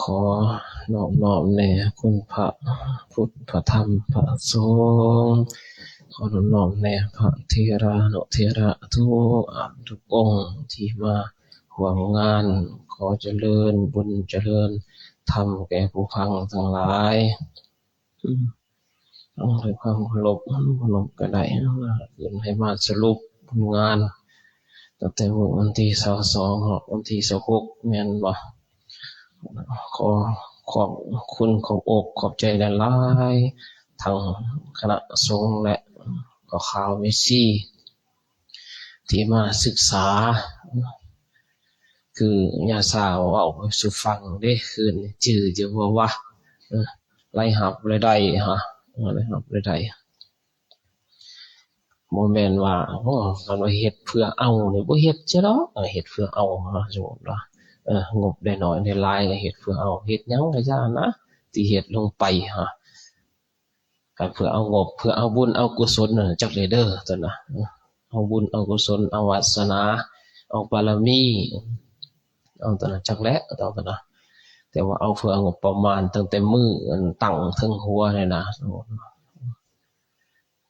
ຂໍນອບນ້ອມແດ່ຄຸນພະພຸດ ພະທຳ ພະສົງ, ຂໍນອບນ້ອມແດ່ພະເຖລານຸເຖລະທຸກທ່ານທຸກອົງທີ່ມາຮ່ວມງານ. ຂໍຈະເລີນບຸນຈະເລີນທຳແກ່ຜູ້ຟັງທັງຫຼາຍ. ອືມ ເອົາ ດ້ວຍຄວາມເຄົາລົບ ເອົາ ເຄົາລົບກໍໄດ້ ເອົາ ຄືນໃຫ້ມາສະຫຼຸບຜົນງານ ຕັ້ງແຕ່ມື້ວັນທີຊາວສອງ ຮອດວັນທີຊາວຫົກ ແມ່ນບໍ່? ຂໍຂອບຄຸນຂອບອົກຂອບໃຈຫຼາຍໆ ທັງຄະນະສົງ ແລະ ກໍຂ່າວເມຊີ ທີ່ມາສຶກສາ ຄືຍາຊາເວົ້າສູ່ຟັງເດ້ ຄືນຈື່ຢູ່ບໍ່ວະ? ເອີ ລາຍຮັບລາຍໄດ້ຮະ ເອີ ລາຍຮັບລາຍໄດ້ ບໍ່ແມ່ນວ່າ ໂອ້ ຄັນວ່າເຮັດເພື່ອເອົານີ້ ບໍ່ເຮັດເສຍດອກ ເຮັດເພື່ອເອົາ ສົມມຸດວ່າ ເອີ ງົບໄດ້ໜ້ອຍໄດ້ຫຼາຍກໍເຮັດເພື່ອເອົາ ເຮັດຫຍັງກໍຢ່ານະ ທີ່ເຮັດລົງໄປຮະ. ກໍເພື່ອເອົາງົບ ເພື່ອເອົາບຸນເອົາກຸສົນນັ້ນ ຈັກແລ້ວເດີ ຕົວນະ ເອົາບຸນເອົາກຸສົນ ເອົາວາສະໜາ ເອົາບາລະມີ ເອົາຕົວນະ ຈັກແລ້ວ ເອົາຕົວນະ ແຕ່ວ່າເອົາເພື່ອເອົາງົບປະມານ ຕັ້ງແຕ່ມື້ອັນຕັ້ງເທິງຫົວນີ້ນະ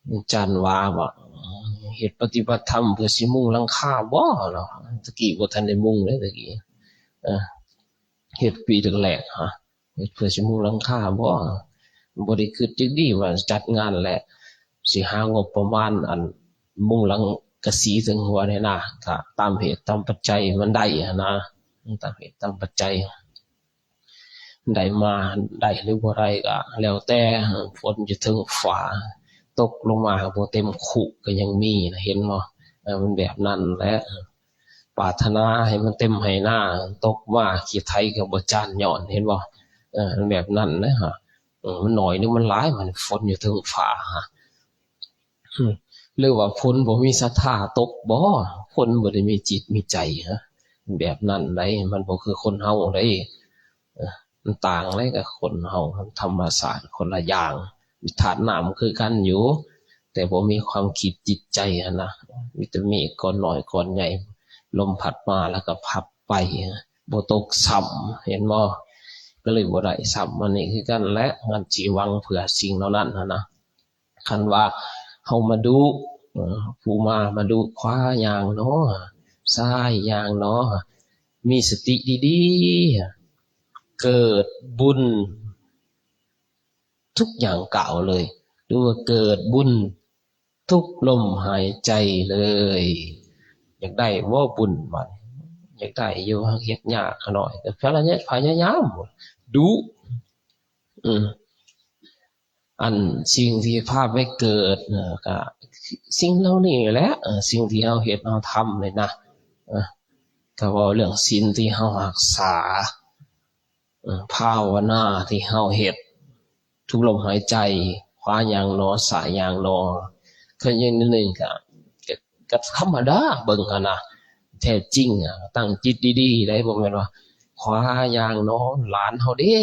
ອາຈານວ່າ ວ່າເຮັດປະຕິບັດທຳເພື່ອຊິມຸງຫຼັງຄາບໍເນາະ ຕະກີ້ບໍ່ທັນໄດ້ມຸງເດ້ ຕະກີ້ ເອີ ເຮັດປີແລກໆ ຮະ ເຮັດເພື່ອຊິມຸງຫຼັງຄາບໍ? ບໍ່ໄດ້ຄິດຈັກດີ້ວ່າຈັດງານແລ້ວຊິຫາງົບປະມານ ອັນ ມຸງຫຼັງກະສີເທິງຫົວນີ້ນະ ກະຕາມເຫດຕາມປັດໄຈມັນໄດ້ຫັ້ນນະ ຕາມເຫດຕາມປັດໄຈ ໄດ້ມາ ໄດ້ຫຼືບໍ່ໄດ້ກະແລ້ວແຕ່ ຝົນຢູ່ເທິງຟ້າ ຕົກລົງມາບໍ່ເຕັມຄຸກະຍັງມີນະ ເຫັນບໍ່? ເອີ ມັນແບບນັ້ນແຫຼະ. ປາດຖະໜາໃຫ້ມັນເຕັມໄຮ່ນາ ຕົກມາຂີ້ໄຖກໍບໍ່ຈານຍ້ອນ ເຫັນບໍ່? ເອີ ມັນແບບນັ້ນນະ ເອີ ມັນໜ້ອຍຫຼືມັນຫຼາຍ ມັນຝົນຢູ່ເທິງຟ້າ ຫຼືວ່າຄົນບໍ່ມີສັດທາຕົກບໍ? ຄົນບໍ່ໄດ້ມີຈິດມີໃຈ ແບບນັ້ນໃດ໋ ມັນບໍ່ຄືຄົນເຮົາໃດ໋ ເອີ ມັນຕ່າງເດ້ກັບຄົນເຮົາ ທຳມະຊາດຄົນລະຢ່າງ ທາດນ້ຳຄືກັນຢູ່ ແຕ່ບໍ່ມີຄວາມຄິດຈິດໃຈຫັ້ນນະ ມີແຕ່ເມກກ້ອນນ້ອຍກ້ອນໃຫຍ່ ລົມພັດມາແລ້ວກໍພັບໄປ ບໍ່ຕົກຊ້ຳ ເຫັນບໍ່? ກໍເລີຍບໍ່ໄດ້ຊ້ຳ. ອັນນີ້ຄືກັນແຫຼະ ຄັນຊິຫວັງເພື່ອສິ່ງເຫຼົ່ານັ້ນຫັ້ນນະ ຄັນວ່າເຮົາມາດຸ ເອີ ຜູ້ມາ ມາດຸ ຂວາຍ່າງໜໍ ຊ້າຍຍ່າງໜໍ ມີສະຕິດີໆ ເກີດບຸນ ທຸກຢ່າງກ້າວເລີຍ ຫຼືວ່າເກີດບຸນທຸກລົມຫາຍໃຈເລີຍ. ຢາກໄດ້ບໍ່ບຸນບັດ? ຢາກໄດ້ຢູ່ ເຮັດຍາກຂະນ້ອຍ ແຕ່ພະຍາຍາມດຸ ອືມ ອັນສິ່ງທີ່ພາໄປເກີດນະ ກະສິ່ງເຫຼົ່ານີ້ແຫຼະ ເອີ ສິ່ງທີ່ເຮົາເຮັດເຮົາທຳນີ້ນະ ເອີ ກະເວົ້າເລື່ອງສິນທີ່ເຮົາຮັກສາ ເອີ ພາວະນາທີ່ເຮົາເຮັດ ທຸກລົມຫາຍໃຈ ຂວາຍ່າງໜໍ ຊ້າຍຍ່າງໜໍ ຄືຢ່າງໜຶ່ງກະ ກະ ກະທຳມະດາເບິ່ງຫັ້ນນະ ແທ້ຈິງອະ ຕັ້ງຈິດດີໆໄດ໋ ບໍ່ແມ່ນວ່າ ຂວາຍ່າງໜໍ ຫຼານເຮົາເດ້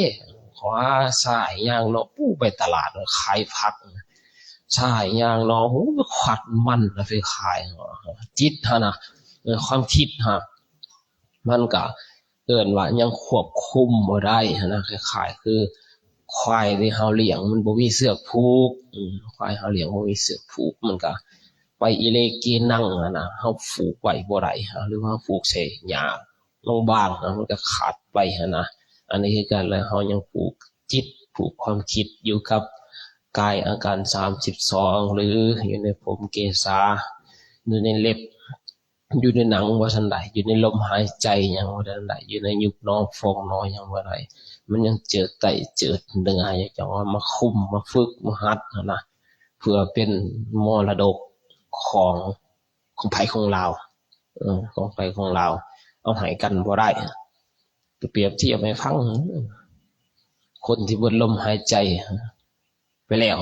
ຂວາ ຊ້າຍຍ່າງໜໍ ປູໄປຕະຫຼາດຂາຍຜັກ ຊ້າຍຍ່າງໜໍ ໂອ້ ໄປຄວັກມັນລະໄປຂາຍ ຈິດຫັ້ນນະ ເອີ ຄວາມຄິດຫັ້ນ ມັນກະ ເອີ້ນວ່າຍັງຄວບຄຸມບໍ່ໄດ້ຫັ້ນນະ ຄ້າຍໆຄືຄວາຍທີ່ເຮົາລ້ຽງມັນບໍ່ມີເຊືອກຜູກ ອືມ ຄວາຍເຮົາລ້ຽງບໍ່ມີເຊືອກຜູກ ມັນກະໄປອີເລເກນັງຫັ້ນນະ ເຮົາຜູກໄວ້ບໍ່ໄດ້ ຫຼືວ່າເຮົາຜູກໃສ່ຫຍ້າບາງໆ ມັນກະຂາດໄປຫັ້ນນະ. ອັນນີ້ຄືກັນແຫຼະ ເຮົາຍັງຜູກຈິດ ຜູກຄວາມຄິດຢູ່ກັບກາຍອາການສາມສິບສອງ ຫຼືຢູ່ໃນຜົມເກສາ ຢູ່ໃນເລັບ ຢູ່ໃນໜັງບໍ່ທັນໄດ້ ຢູ່ໃນລົມຫາຍໃຈຍັງບໍ່ທັນໄດ້ ຢູ່ໃນຍຸບໜໍຟອງໜໍຍັງບໍ່ໄດ້ ມັນຍັງເຈີດໄຕເຈີດເໜືອ ຢາກຈະວ່າມາຄຸມ ມາຝຶກ ມາຫັດຫັ້ນນະ ເພື່ອເປັນມໍລະດົກຂອງ ຂອງໃຜຂອງລາວ ເອີ ຂອງໃຜຂອງລາວ ເອົາໃຫ້ກັນບໍ່ໄດ້. ປຽບທຽບໃຫ້ຟັງ ຄົນທີ່ເບິດລົມຫາຍໃຈ ໄປແລ້ວ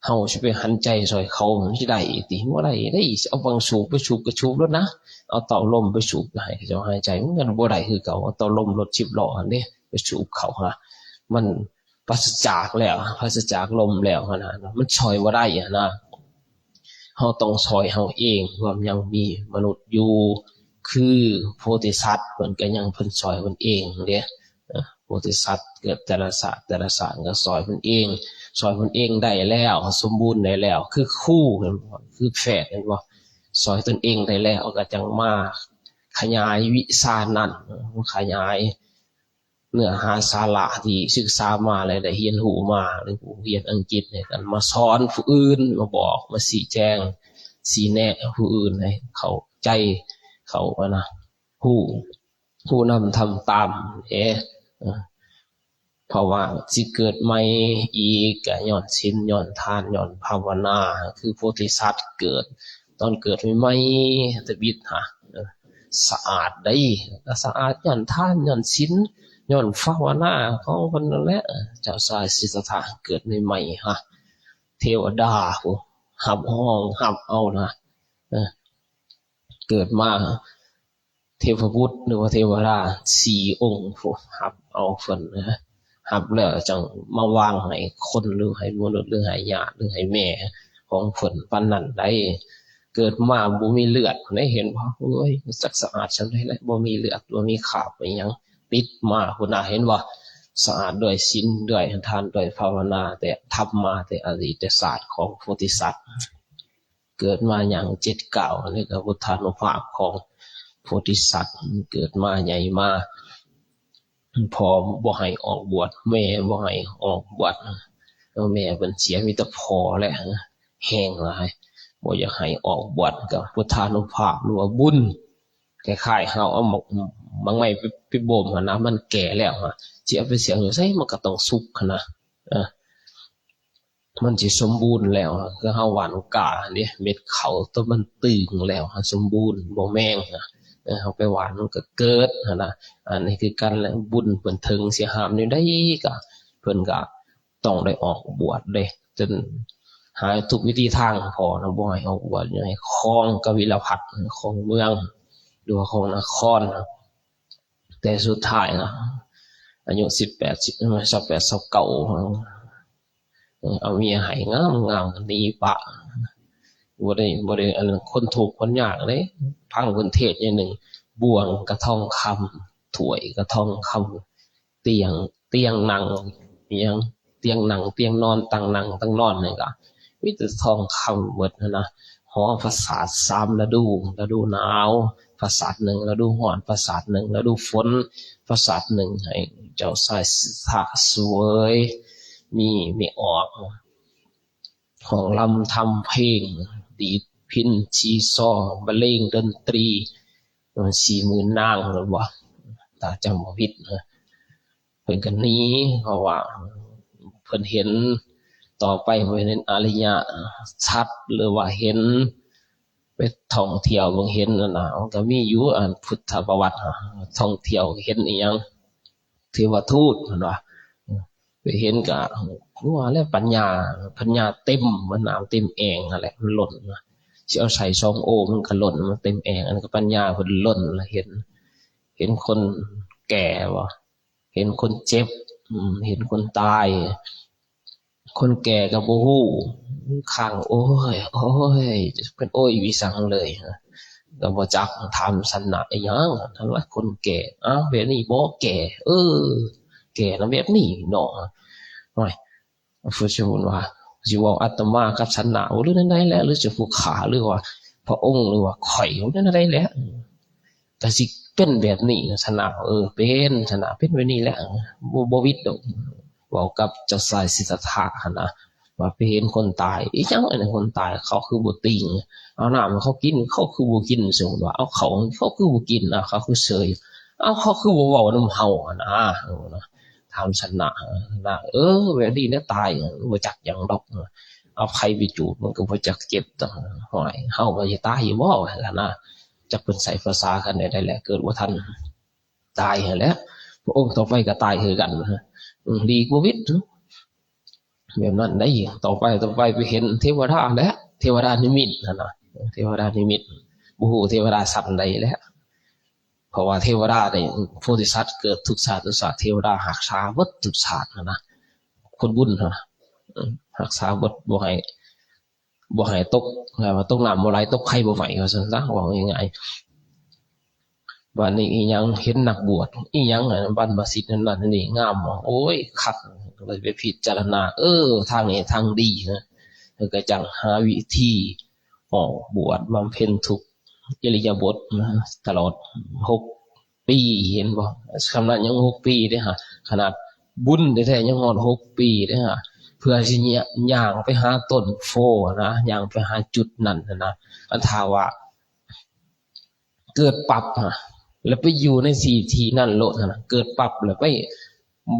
ເຮົາຊິໄປຫັນໃຈຊ່ອຍເຂົາ ມັນຊິໄດ້ຕິ? ບໍ່ໄດ້ເດ້. ເອົາບັງສູບໄປສູບກໍສູບໂລດນະ ເອົາເຕົາລົມໄປສູບໃຫ້ເຂົາເຈົ້າຫາຍໃຈ ມັນກໍບໍ່ໄດ້ຄືເກົ່າ. ເອົາເຕົາລົມລົດສິບລໍ້ຫັ້ນເດ້ ໄປສູບເຂົາຫັ້ນນະ ມັນປາສະຈາກແລ້ວ ປາສະຈາກລົມແລ້ວຫັ້ນນະ ມັນຊ່ອຍບໍ່ໄດ້ຫັ້ນນະ. ເຮົາຕ້ອງຊ່ອຍເຮົາເອງ ເພາະຍັງມີມະນຸດຢູ່ ຄືໂພທິສັດ ເພິ່ນກໍຍັງ ເພິ່ນຊ່ອຍເພິ່ນເອງເດ້. ໂພທິສັດເກີດແຕ່ລະຊາດ ແຕ່ລະຊາດກໍຊ່ອຍຕົນເອງ ຊ່ອຍຕົນເອງໄດ້ແລ້ວ ສົມບູນໄດ້ແລ້ວ ຄືຄູແມ່ນບໍ່ ຄືແພດແມ່ນບໍ່ ຊ່ອຍຕົນເອງໄດ້ແລ້ວ ກໍຈັ່ງມາຂະຫຍາຍວິຊານັ້ນ ຂະຫຍາຍເນື້ອຫາສາລະທີ່ສຶກສາມາ ແລະ ໄດ້ຮຽນຮູ້ມາ ຫຼືຜູ້ຮຽນອັງກິດນີ້ກໍມາສອນຜູ້ອື່ນ ມາບອກ ມາຊີ້ແຈງ ຊີ້ແນະຜູ້ອື່ນໃຫ້ເຂົ້າໃຈ ເຂົ້າ ອັນນະ ຮູ້ ຜູ້ນຳທຳຕາມເດ້ ເອີ ເພາະວ່າຊິເກີດໃໝ່ອີກ ກໍຍ້ອນສິນ ຍ້ອນທານ ຍ້ອນພາວະນາ ຄືໂພທິສັດເກີດ ຕອນເກີດໃໝ່ໆ ທຳອິດຫະ ເອີ ສະອາດໄດ໋ ກໍສະອາດຍ້ອນທານ ຍ້ອນສິນ ຍ້ອນພາວະນາຂອງເພິ່ນນັ້ນແຫຼະ ເຈົ້າຊາຍສິດທັດຖະເກີດໃໝ່ໆຫະ ເທວະດາຜູ້ຮັບຮອງ ຮັບເອົານະ ເອີ ເກີດມາ ເທວະບຸດ ຫຼືວ່າເທວະດາສີ່ອົງຜູ້ຮັບເອົາເພິ່ນນະ ຮັບແລ້ວຈັ່ງມາວາງໃຫ້ຄົນ ຫຼືໃຫ້ມະນຸດ ຫຼືໃຫ້ຍາດ ຫຼືໃຫ້ແມ່ຂອງເພິ່ນປານນັ້ນໄດ໋ ເກີດມາບໍ່ມີເລືອດໄດ໋ ເຫັນບໍ່ ໂອ້ຍ ຈັກສະອາດສ່ຳໃດແຫຼະ ບໍ່ມີເລືອດ ບໍ່ມີຄາບອີ່ຫຍັງຕິດມາພຸ້ນນະ ເຫັນບໍ່ ສະອາດດ້ວຍສິນ ດ້ວຍທານ ດ້ວຍພາວະນາ ແຕ່ທຳມາແຕ່ອະດີດຊາດຂອງໂພທິສັດ. ເກີດມາຫຍັງເຈັດກ້າວ ອັນນີ້ກໍບຸດທານຸພາບຂອງໂພທິສັດ ເກີດມາໃຫຍ່ມາ ພໍ່ບໍ່ໃຫ້ອອກບວດ ແມ່ບໍ່ໃຫ້ອອກບວດ ແມ່ເພິ່ນເສຍ ມີແຕ່ພໍ່ແຫຼະແຮງຫຼາຍ ບໍ່ຢາກໃຫ້ອອກບວດ ກໍບຸດທານຸພາບ ຫຼືວ່າບຸນ ຄ້າຍໆເຮົາເອົາໝາກ ໝາກໄມ້ໄປ ໄປບົ່ມຫັ້ນນະ ມັນແກ່ແລ້ວຫະ ຊິເອົາໄປເສຍງຢູ່ໃສ ມັນກໍຕ້ອງສຸກຫັ້ນນະ ເອີ ມັນຊິສົມບູນແລ້ວ ຄືເຮົາຫວ່ານກ້າເດ້ ເມັດເຂົ້າໂຕມັນຕຶງແລ້ວ ສົມບູນ ບໍ່ແມງ ເຮົາໄປຫວ່ານມັນກໍເກີດຫັ້ນນະ ອັນນີ້ຄືກັນແຫຼະ ບຸນເພິ່ນເຖິງຊິຫ້າມແນວໃດກໍ ເພິ່ນກໍຕ້ອງໄດ້ອອກບວດເດ້ ຈົນຫາທຸກວິທີທາງ ພໍ່ນະບໍ່ໃຫ້ອອກບວດ ໃຫ້ຄອງກະວິລະພັດ ຄອງເມືອງ ຫຼືວ່າຄອງນະຄອນ ແຕ່ສຸດທ້າຍນະ ອາຍຸສິບແປດ ຊາວແປດ ຊາວເກົ້າ ເອົາເມຍໃຫ້ງາມໆ ໜີປະ ບໍ່ໄດ້ ບໍ່ໄດ້ ອັນນັ້ນ ຄົນທຸກຄົນຍາກເດ້ ຟັງເພິ່ນເທດໜ້ອຍໜຶ່ງ ບ່ວງກໍທອງຄຳ ຖ້ວຍກໍທອງຄຳ ຕຽງ ຕຽງນັ່ງ ອີ່ຫຍັງ ຕຽງນັ່ງ ຕຽງນອນ ຕັ່ງນັ່ງ ຕັ່ງນອນນີ້ກໍມີແຕ່ທອງຄຳໝົດຫັ້ນນະ ຫໍປາສາດສາມລະດູ ລະດູໜາວປາສາດໜຶ່ງ ລະດູຮ້ອນປາສາດໜຶ່ງ ລະດູຝົນປາສາດໜຶ່ງ ໃຫ້ເຈົ້າຊາຍສິດທັດຖະສະເຫວີຍ ມີແມ່ອອກ ຮ້ອງລຳທຳເພງ ດີດພິນຊີຊໍ ບັນເລງດົນຕີ ເອີ ສີ່ໝື່ນນາງ ແມ່ນບໍ່? ຖ້າຈຳບໍ່ຜິດນະ ເພິ່ນກໍໜີ ເພາະວ່າເພິ່ນເຫັນ ຕໍ່ໄປເພິ່ນເຫັນອະລິຍະສັດ ຫຼືວ່າເຫັນ ໄປທ່ອງທ່ຽວເບິ່ງເຫັນຫັ້ນນະ ມັນກໍມີຢູ່ ອັນ ພຸດທະປະຫວັດ ທ່ອງທ່ຽວເຫັນອີ່ຫຍັງ ເທວະທູດ ເພິ່ນວ່າ ໄປເຫັນກະ ຄືວ່າແຫຼະ ປັນຍາ ປັນຍາເຕັມ ມັນນ້ຳເຕັມແອ່ງຫັ້ນແຫຼະ ມັນລົ້ນ ຊິເອົາໃສ່ສອງໂອ ມັນກໍລົ້ນ ມັນເຕັມແອ່ງ ອັນນັ້ນກໍປັນຍາເພິ່ນລົ້ນ ແລ້ວເຫັນ ເຫັນຄົນແກ່ບໍ່ ເຫັນຄົນເຈັບ ເຫັນຄົນຕາຍ ຄົນແກ່ກໍບໍ່ຮູ້ ຄ້າງ ໂອ້ຍ ໂອ້ຍ ເພິ່ນໂອ້ຍວິສັງເລີຍ ກໍບໍ່ຈັກ ຖາມສັນນະອີ່ຫຍັງ ຖາມວ່າຄົນແກ່ ອ້າວ ແບບນີ້ບໍ່ແກ່ ເອີ ແກ່ນະແບບນີ້ເນາະ ໂອ້ຍ ເພິ່ນຊິວ່າ ຊິເວົ້າອາດຕະມາກັບສັນນະ ຫຼືແນວໃດແຫຼະ ຫຼືເຈົ້າຜູ້ຂ້າ ຫຼືວ່າພະອົງ ຫຼືວ່າຂ້ອຍ ຫຼືແນວໃດແຫຼະ ກໍຊິເປັນແບບນີ້ຊະນະ ເອີ ເປັນຊະນະ ເປັນແບບນີ້ແຫຼະ ບໍ່ ບໍ່ຫວິດດອກ ເວົ້າກັບເຈົ້າຊາຍສິດທັດຖະຫັ້ນນະ ວ່າໄປເຫັນຄົນຕາຍ ອີຫຍັງອັນນັ້ນ ຄົນຕາຍ ເຂົາຄືບໍ່ຕີງ ເອົານ້ຳໃຫ້ເຂົາກິນ ເຂົາຄືບໍ່ກິນ ສົມມຸດວ່າ ເອົາເຂົາ ເຂົາຄືບໍ່ກິນ ເອົາເຂົາຄືເຊີຍ ເອົາເຂົາຄືບໍ່ເວົ້ານຳເຮົາຫັ້ນນະ ເອີ ນະ ຖາມຊະນະ ນະ ເອີ ແບບນີ້ແຫຼະຕາຍ ບໍ່ຈັກຫຍັງດອກ ເອົາໄຟໄປຈູດ ມັນກໍບໍ່ຈັກເຈັບດອກ ຫ້ວຍ ເຮົາກໍຊິຕາຍຢູ່ບໍ່ ວ່າຊັ້ນນະ ຈັກເພິ່ນໃຊ້ພາສາກັນແນວໃດແຫຼະ ເກີດບໍ່ທັນຕາຍຫັ້ນແຫຼະ ພະອົງຕໍ່ໄປກໍຕາຍຄືກັນ ອືມ ຫຼີກບໍ່ຫວິດ ແບບນັ້ນໄດ໋ ຕໍ່ໄປ ຕໍ່ໄປໄປເຫັນເທວະດາແຫຼະ ເທວະດານິມິດຫັ້ນນະ ເທວະດານິມິດ ບໍ່ຮູ້ເທວະດາຊັ້ນໃດແຫຼະ ເພາະວ່າເທວະດານີ້ ໂພທິສັດເກີດທຸກຊາດທຸກຊາດ ເທວະດາຮັກສາເບິດທຸກຊາດຫັ້ນນະ ຄົນບຸນຫັ້ນນະ ຮັກສາເບິດ ບໍ່ໃຫ້ ບໍ່ໃຫ້ຕົກ ວ່າຕົກນ້ຳບໍ່ໄຫຼ ຕົກໄຟບໍ່ໄໝ້ ວ່າຊັ້ນຊະ ເວົ້າງ່າຍໆ ບາດນີ້ອີຫຍັງ ເຫັນນັກບວດ ອີຫຍັງ ອັນບັນພະສິດນັ້ນນັ້ນນີ້ງາມ ໂອ້ຍ ຄັກ ກໍເລີຍໄປພິຈາລະນາ ເອີ ທາງນີ້ທາງດີ ເອີ ກໍຈັ່ງຫາວິທີອອກບວດບຳເພັນທຸກອິລິຍາບົດ ຕະຫຼອດຫົກປີ ເຫັນບໍ່? ຂະໜາດຍັງຫົກປີເດ້ຫາ ຂະໜາດບຸນແທ້ໆ ຍັງຮອດຫົກປີເດ້ຫາ ເພື່ອຊິຍ່າງ ຍ່າງໄປຫາຕົ້ນໂພນະ ຍ່າງໄປຫາຈຸດນັ້ນນະ ອັນຖ້າວ່າ ເກີດປັບຫາ ແລ້ວໄປຢູ່ໃນທີ່ ທີ່ນັ້ນໂລດຫັ້ນນະ ເກີດປັບແລ້ວໄປ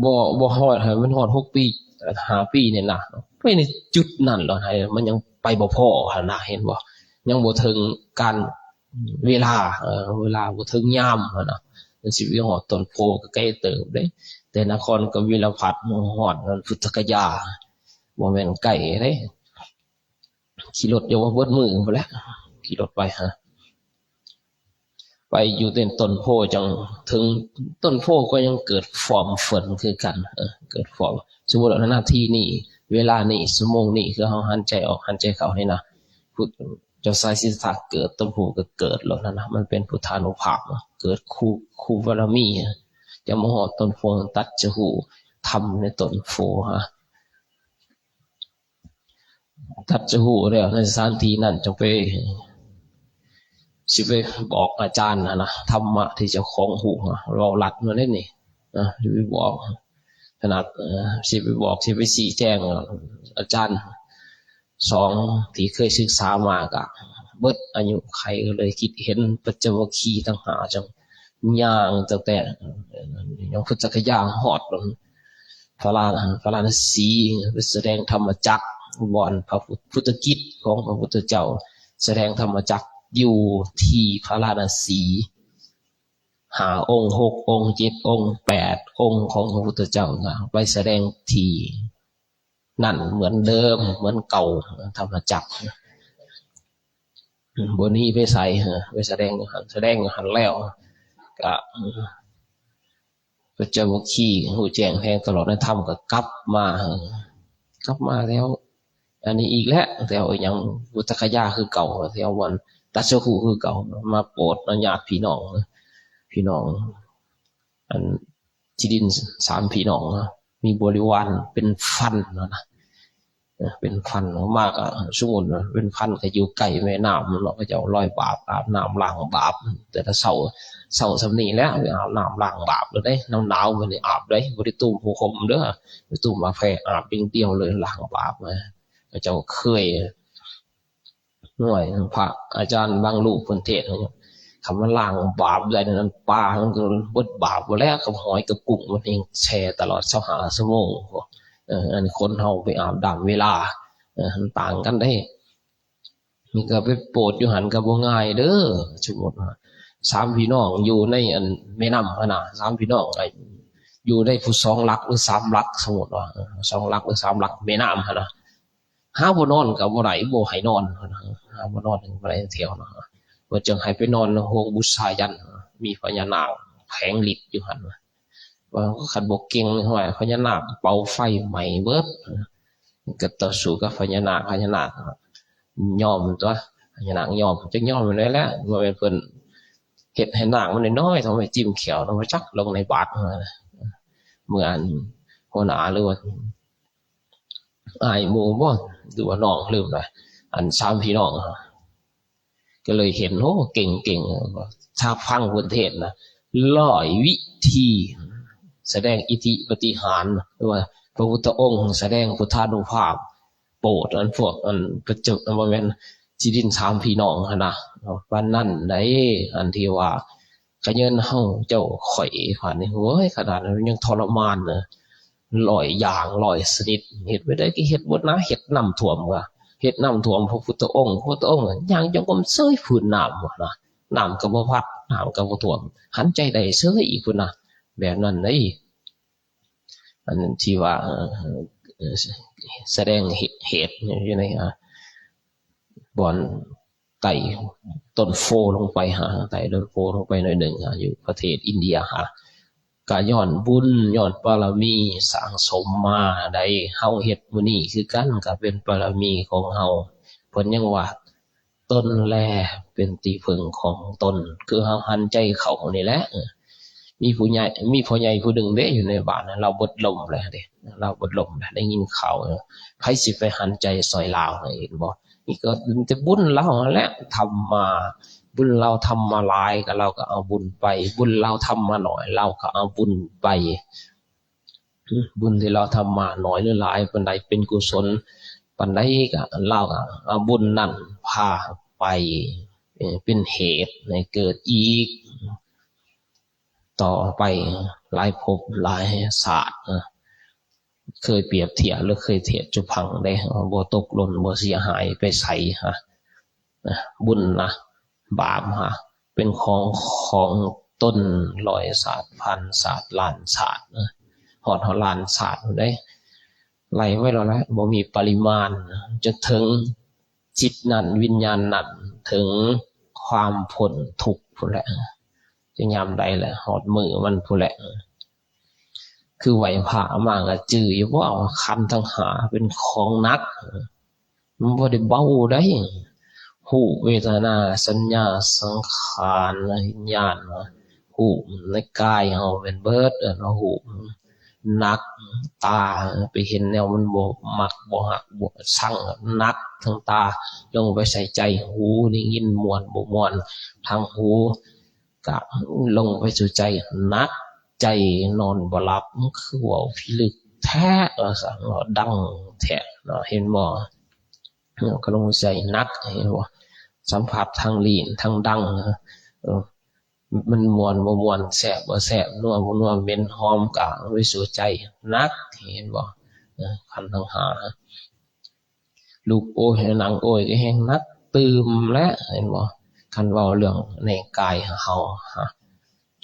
ບໍ່ ບໍ່ຮອດ ໃຫ້ມັນຮອດຫົກປີ ຫ້າປີນີ້ນະ ໄປໃນຈຸດນັ້ນໂລດ ໃຫ້ມັນຍັງໄປບໍ່ພໍຫັ້ນນະ ເຫັນບໍ່? ຍັງບໍ່ເຖິງການເວລາ ເວລາບໍ່ເຖິງຍາມຫັ້ນນະ ມັນຊິໄປຮອດຕົ້ນໂພກໍໄກເຕີບເດ້ ແຕ່ນະຄອນກະບິລະພັດຮອດພຸດທະກະຍາ ບໍ່ແມ່ນໄກເດ້. ຂີ່ລົດຢູ່ວ່າເບິດມື້ພຸ້ນແຫຼະ ຂີ່ລົດໄປຫາ ໄປຢູ່ເຕັນຕົ້ນໂພ ຈັ່ງເຖິງຕົ້ນໂພກໍຍັງເກີດຟອມເຟິນຄືກັນ ເອີ ເກີດຟອມ ສົມມຸດວ່ານາທີນີ້ ເວລານີ້ ຊົ່ວໂມງນີ້ ຄືເຮົາຫັນໃຈອອກຫັນໃຈເຂົ້ານີ້ນະ ພຸດ ເຈົ້າຊາຍສິດທະເກີດ ຕົ້ນໂພກໍເກີດໂລດຫັ້ນນະ ມັນເປັນພຸດທານຸພາບ ເກີດຄູ່ ຄູ່ບາລະມີ ຈະມາຮອດຕົ້ນໂພ ຕັດສະຮູ້ທຳໃນຕົ້ນໂພຫາ ຕັດສະຮູ້ແລ້ວໃນສະຖານທີ່ນັ້ນ ຈັ່ງໄປ ຊິໄປບອກອາຈານຫັ້ນນະ ທຳມະທີ່ເຈົ້າຂອງຮູ້ ເວົ້າລັດມາເດ້ນີ້ ຊິໄປບອກ ຂະໜາດ ເອີ ຊິໄປບອກ ຊິໄປຊີ້ແຈງ ອາຈານສອງທີ່ເຄີຍສຶກສາມາກະເບິດອາຍຸໄຂ ກໍເລີຍຄິດເຫັນ ປັນຈະວັກຄີທັງຫ້າ ຈັ່ງຍ່າງຕັ້ງແຕ່ ຍັງພຸດທະກະຍາຮອດ ພະລາ ພະລານະສີ ໄປສະແດງທຳມະຈັກ ບ່ອນພະພຸດທະກິດຂອງພະພຸດທະເຈົ້າ ສະແດງທຳມະຈັກຢູ່ທີ່ພະລານະສີ ຫ້າອົງ ຫົກອົງ ເຈັດອົງ ແປດອົງຂອງພະພຸດທະເຈົ້ານະ ໄປສະແດງທີ່ນັ້ນເໝືອນເດີມ ເໝືອນເກົ່າ ທຳມະຈັກ ບໍ່ໜີໄປໃສ ໄປສະແດງຢູ່ຫັ້ນ ສະແດງຢູ່ຫັ້ນແລ້ວ ກະ ພະເຈົ້າບໍ່ຂີ້ ຮູ້ແຈ້ງແທງຕະຫຼອດໃນທຳ ກໍກັບມາ ກັບມາແຖວອັນນີ້ອີກແຫຼະ ແຖວອີຫຍັງ ພຸດທະກະຍາຄືເກົ່າ ແຖວບ່ອນຕັດສະຮູ້ຄືເກົ່າ ມາໂປດນຳຍາດພີ່ນ້ອງ ພີ່ນ້ອງ ອັນ ທີ່ດິນສາມພີ່ນ້ອງເນາະ ມີບໍລິວານເປັນພັນເນາະ ເປັນພັນ ມາກໍສົມມຸດວ່າເປັນພັນ ກໍຢູ່ໃກ້ແມ່ນ້ຳເນາະ ເຂົາເຈົ້າລອຍບາບ ອາບນ້ຳລ້າງບາບ ແຕ່ລະເຊົ້າ ເຊົ້າສ່ຳນີ້ແຫຼະ ໄປອາບນ້ຳລ້າງບາບເລີຍເດ້ ໜາວໆ ມື້ນີ້ອາບເດ້ ບໍ່ໄດ້ຕຸ້ມຜ້າຫົ່ມເດີ ໄປຕຸ້ມຜ້າແພອາບຢ່າງດຽວເລີຍ ລ້າງບາບ ເຂົາເຈົ້າເຄີຍ ໂອ້ຍ ພະອາຈານບາງຮູບເພິ່ນເທດ ຄັນມັນລ້າງບາບໄດ້ນັ້ນ ປາມັນກໍເບິດບາບໝົດແລ້ວ ກັບຫອຍກັບກຸ້ງ ມັນແຮ່ງແຊ່ຕະຫຼອດຊາວຫ້າຊົ່ວໂມງ ເອີ ອັນຄົນເຮົາໄປອາບນ້ຳເວລາ ເອີ ມັນຕ່າງກັນເດ້ ນີ້ກໍໄປໂປດຢູ່ຫັ້ນກໍບໍ່ງ່າຍເດີ ສົມມຸດວ່າສາມພີ່ນ້ອງຢູ່ໃນອັນແມ່ນ້ຳຫັ້ນນະ ສາມພີ່ນ້ອງ ຢູ່ໃນຜູ້ສອງຫຼັກ ຫຼື ສາມຫຼັກ ສົມມຸດວ່າ ເອີ ສອງຫຼັກ ຫຼື ສາມຫຼັກແມ່ນ້ຳຫັ້ນນະ ຫາບໍ່ນອນກໍບໍ່ໄດ້ ບໍ່ໃຫ້ນອນ ຫາບໍ່ນອນກໍບໍ່ໄດ້ແຖວເນາະ ວ່າຈັ່ງໃຫ້ໄປນອນໃນໂຮງບູຊາຍັນ ມີພະຍານາກແຜງລິດຢູ່ຫັ້ນ ວ່າຄັນບໍ່ເກັ່ງ ຫ້ວຍ ພະຍານາກເປົ່າໄຟໄໝ້ເບິດ ກໍຕໍ່ສູ້ກັບພະຍານາກ ພະຍານາກຍອມຕົວະ ພະຍານາກຍອມ ຈັກຍອມແນວໃດແຫຼະ ບໍ່ແມ່ນເພິ່ນເຮັດໃຫ້ນາກມັນນ້ອຍໆ ຕ້ອງໄປຈິ້ມແຂ້ວ ຕ້ອງໄປຈັກລົງໃນບາດ ເມື່ອອັນຫົວໜ້າ ຫຼືວ່າ ອ້າຍໝູ່ບໍ່ ຫຼືວ່ານ້ອງ ລືມລະ ອັນສາມພີ່ນ້ອງ ກໍເລີຍເຫັນ ໂອ້ ເກັ່ງໆ ຖ້າຟັງເພິ່ນເທດນະ ຮ້ອຍວິທີ ສະແດງອິດທິປາຕິຫານ ຫຼືວ່າພະພຸດທະອົງສະແດງພຸດທານຸພາບ ໂປດອັນພວກອັນປະຈຸ ບໍ່ແມ່ນ ທີ່ດິນສາມພີ່ນ້ອງຫັ້ນນະ ປານນັ້ນໃດ ອັນທີ່ວ່າ ຂະເຍີນເຮົາເຈົ້າຂ້ອຍ ປານນີ້ ໂອ້ຍ ຂະໜາດນັ້ນຍັງທໍລະມານເນາະ ຮ້ອຍຢ່າງຮ້ອຍຊະນິດ ເຮັດແນວໃດກໍເຮັດໝົດນະ ເຮັດນ້ຳຖ້ວມກໍເຮັດນ້ຳຖ້ວມ ພະພຸດທະອົງ ພະພຸດທະອົງຍ່າງຈົງກົມເຊີຍພື້ນນ້ຳຫັ້ນນະ ນ້ຳກໍບໍ່ພັດ ນ້ຳກໍບໍ່ຖ້ວມ ຫັນໃຈໄດ້ເຊີຍອີກພຸ້ນນະ ແບບນັ້ນເດ້ ອັນທີ່ວ່າ ເອີ ສະແດງເຫດ ເຫດຢູ່ໃນ ອ່າ ບ່ອນ ໄຕ່ຕົ້ນໂພລົງໄປຫາ ໄຕ່ຕົ້ນໂພລົງໄປໜ້ອຍໜຶ່ງຫາ ຢູ່ປະເທດອິນເດຍຫາ ກະຍ້ອນບຸນ ຍ້ອນບາລະມີສັ່ງສົມມາໃດ ເຮົາເຮັດມື້ນີ້ຄືກັນ ກະເປັນບາລະມີຂອງເຮົາ ເພິ່ນຍັງວ່າ ຕົນແລເປັນທີ່ເພິ່ງຂອງຕົນ ຄືເຮົາຫັນໃຈເຂົານີ້ແຫຼະ. ເອີ ມີຜູ້ໃຫຍ່ ມີພໍ່ໃຫຍ່ຜູ້ໜຶ່ງເດ້ ຢູ່ໃນບ້ານ ລາວເບິດລົມແລ້ວເດ້ ລາວເບິດລົມແລ້ວ ໄດ້ຍິນຂ່າວ ໃຜຊິໄປຫັນໃຈຊ່ອຍລາວ ເຫັນບໍ່? ນີ້ກໍແຕ່ບຸນລາວຫັ້ນແຫຼະ ທຳມາ ບຸນລາວທຳມາຫຼາຍ ກໍລາວກໍເອົາບຸນໄປ ບຸນລາວທຳມາໜ້ອຍ ລາວກໍເອົາບຸນໄປ. ບຸນທີ່ລາວທຳມາໜ້ອຍຫຼືຫຼາຍປານໃດ ເປັນກຸສົນປານໃດ ກໍລາວກໍເອົາບຸນນັ້ນພາໄປ ເປັນເຫດໃຫ້ເກີດອີກຕໍ່ໄປຫຼາຍພົບຫຼາຍຊາດ. ເຄີຍປຽບທຽບ ຫຼື ເຄີຍທຽບສູ່ຟັງເດ້ ວ່າບໍ່ຕົກຫຼົ່ນ ບໍ່ເສຍຫາຍໄປໃສ ບຸນນະ ບາບຫາ ເປັນຂອງຂອງຕົນຮ້ອຍຊາດ ພັນຊາດ ລ້ານຊາດ ຮອດ ຮອດລ້ານຊາດພຸ້ນເດ້ ໄລ່ໄວ້ແລ້ວແຫຼະ ບໍ່ມີປະລິມານ ຈົນເຖິງຈິດນັ້ນ ວິນຍານນັ້ນ ເຖິງຄວາມພົ້ນທຸກພຸ້ນແຫຼະ. ຈະຍາມໃດແຫຼະ ຮອດມື້ມັນພຸ້ນແຫຼະ. ຄືໄຫວ້ພະມາກໍຈື່ຢູ່ບໍ່ ວ່າຂັນທັງຫ້າເປັນຂອງໜັກ ມັນບໍ່ໄດ້ເບົາໃດ໋. ຮູບ ເວທະນາ ສັນຍາ ສັງຂານ ວິນຍານ ຮູບໃນກາຍເຮົາແມ່ນເບິດ ເອີ້ນວ່າຮູບໜັກ. ຕາໄປເຫັນແນວມັນບໍ່ມັກ ບໍ່ຮັກ ບໍ່ຊັງ ໜັກທັງຕາ ລົງໄປໃສ່ໃຈ ຫູໄດ້ຍິນມ່ວນບໍ່ມ່ວນ ທາງຫູ ກະລົງໄປສູ່ໃຈ ໜັກໃຈນອນບໍ່ຫຼັບ ຄືເວົ້າພິລຶກແທ້ວ່າຊັ້ນ ເວົ້າດັງແທ້ເນາະ ເຫັນບໍ່? ເນາະ ກໍລົງໃຈໜັກ ເຫັນບໍ່? ສຳຜັດທາງລີ້ນທາງດັງ ເອີ ມັນມ່ວນບໍ່ມ່ວນ ແຊບບໍ່ແຊບ ນົວບໍ່ນົວ ເໝັນຫອມ ກະລົງໄປສູ່ໃຈ ໜັກ ເຫັນບໍ່? ເອີ ຂັນທັງຫ້າ ລຸກໂອຍ ນັ່ງໂອຍກໍແຮ່ງໜັກຕື່ມແຫຼະ ເຫັນບໍ່? ຄັນເວົ້າເລື່ອງໃນກາຍເຮົາ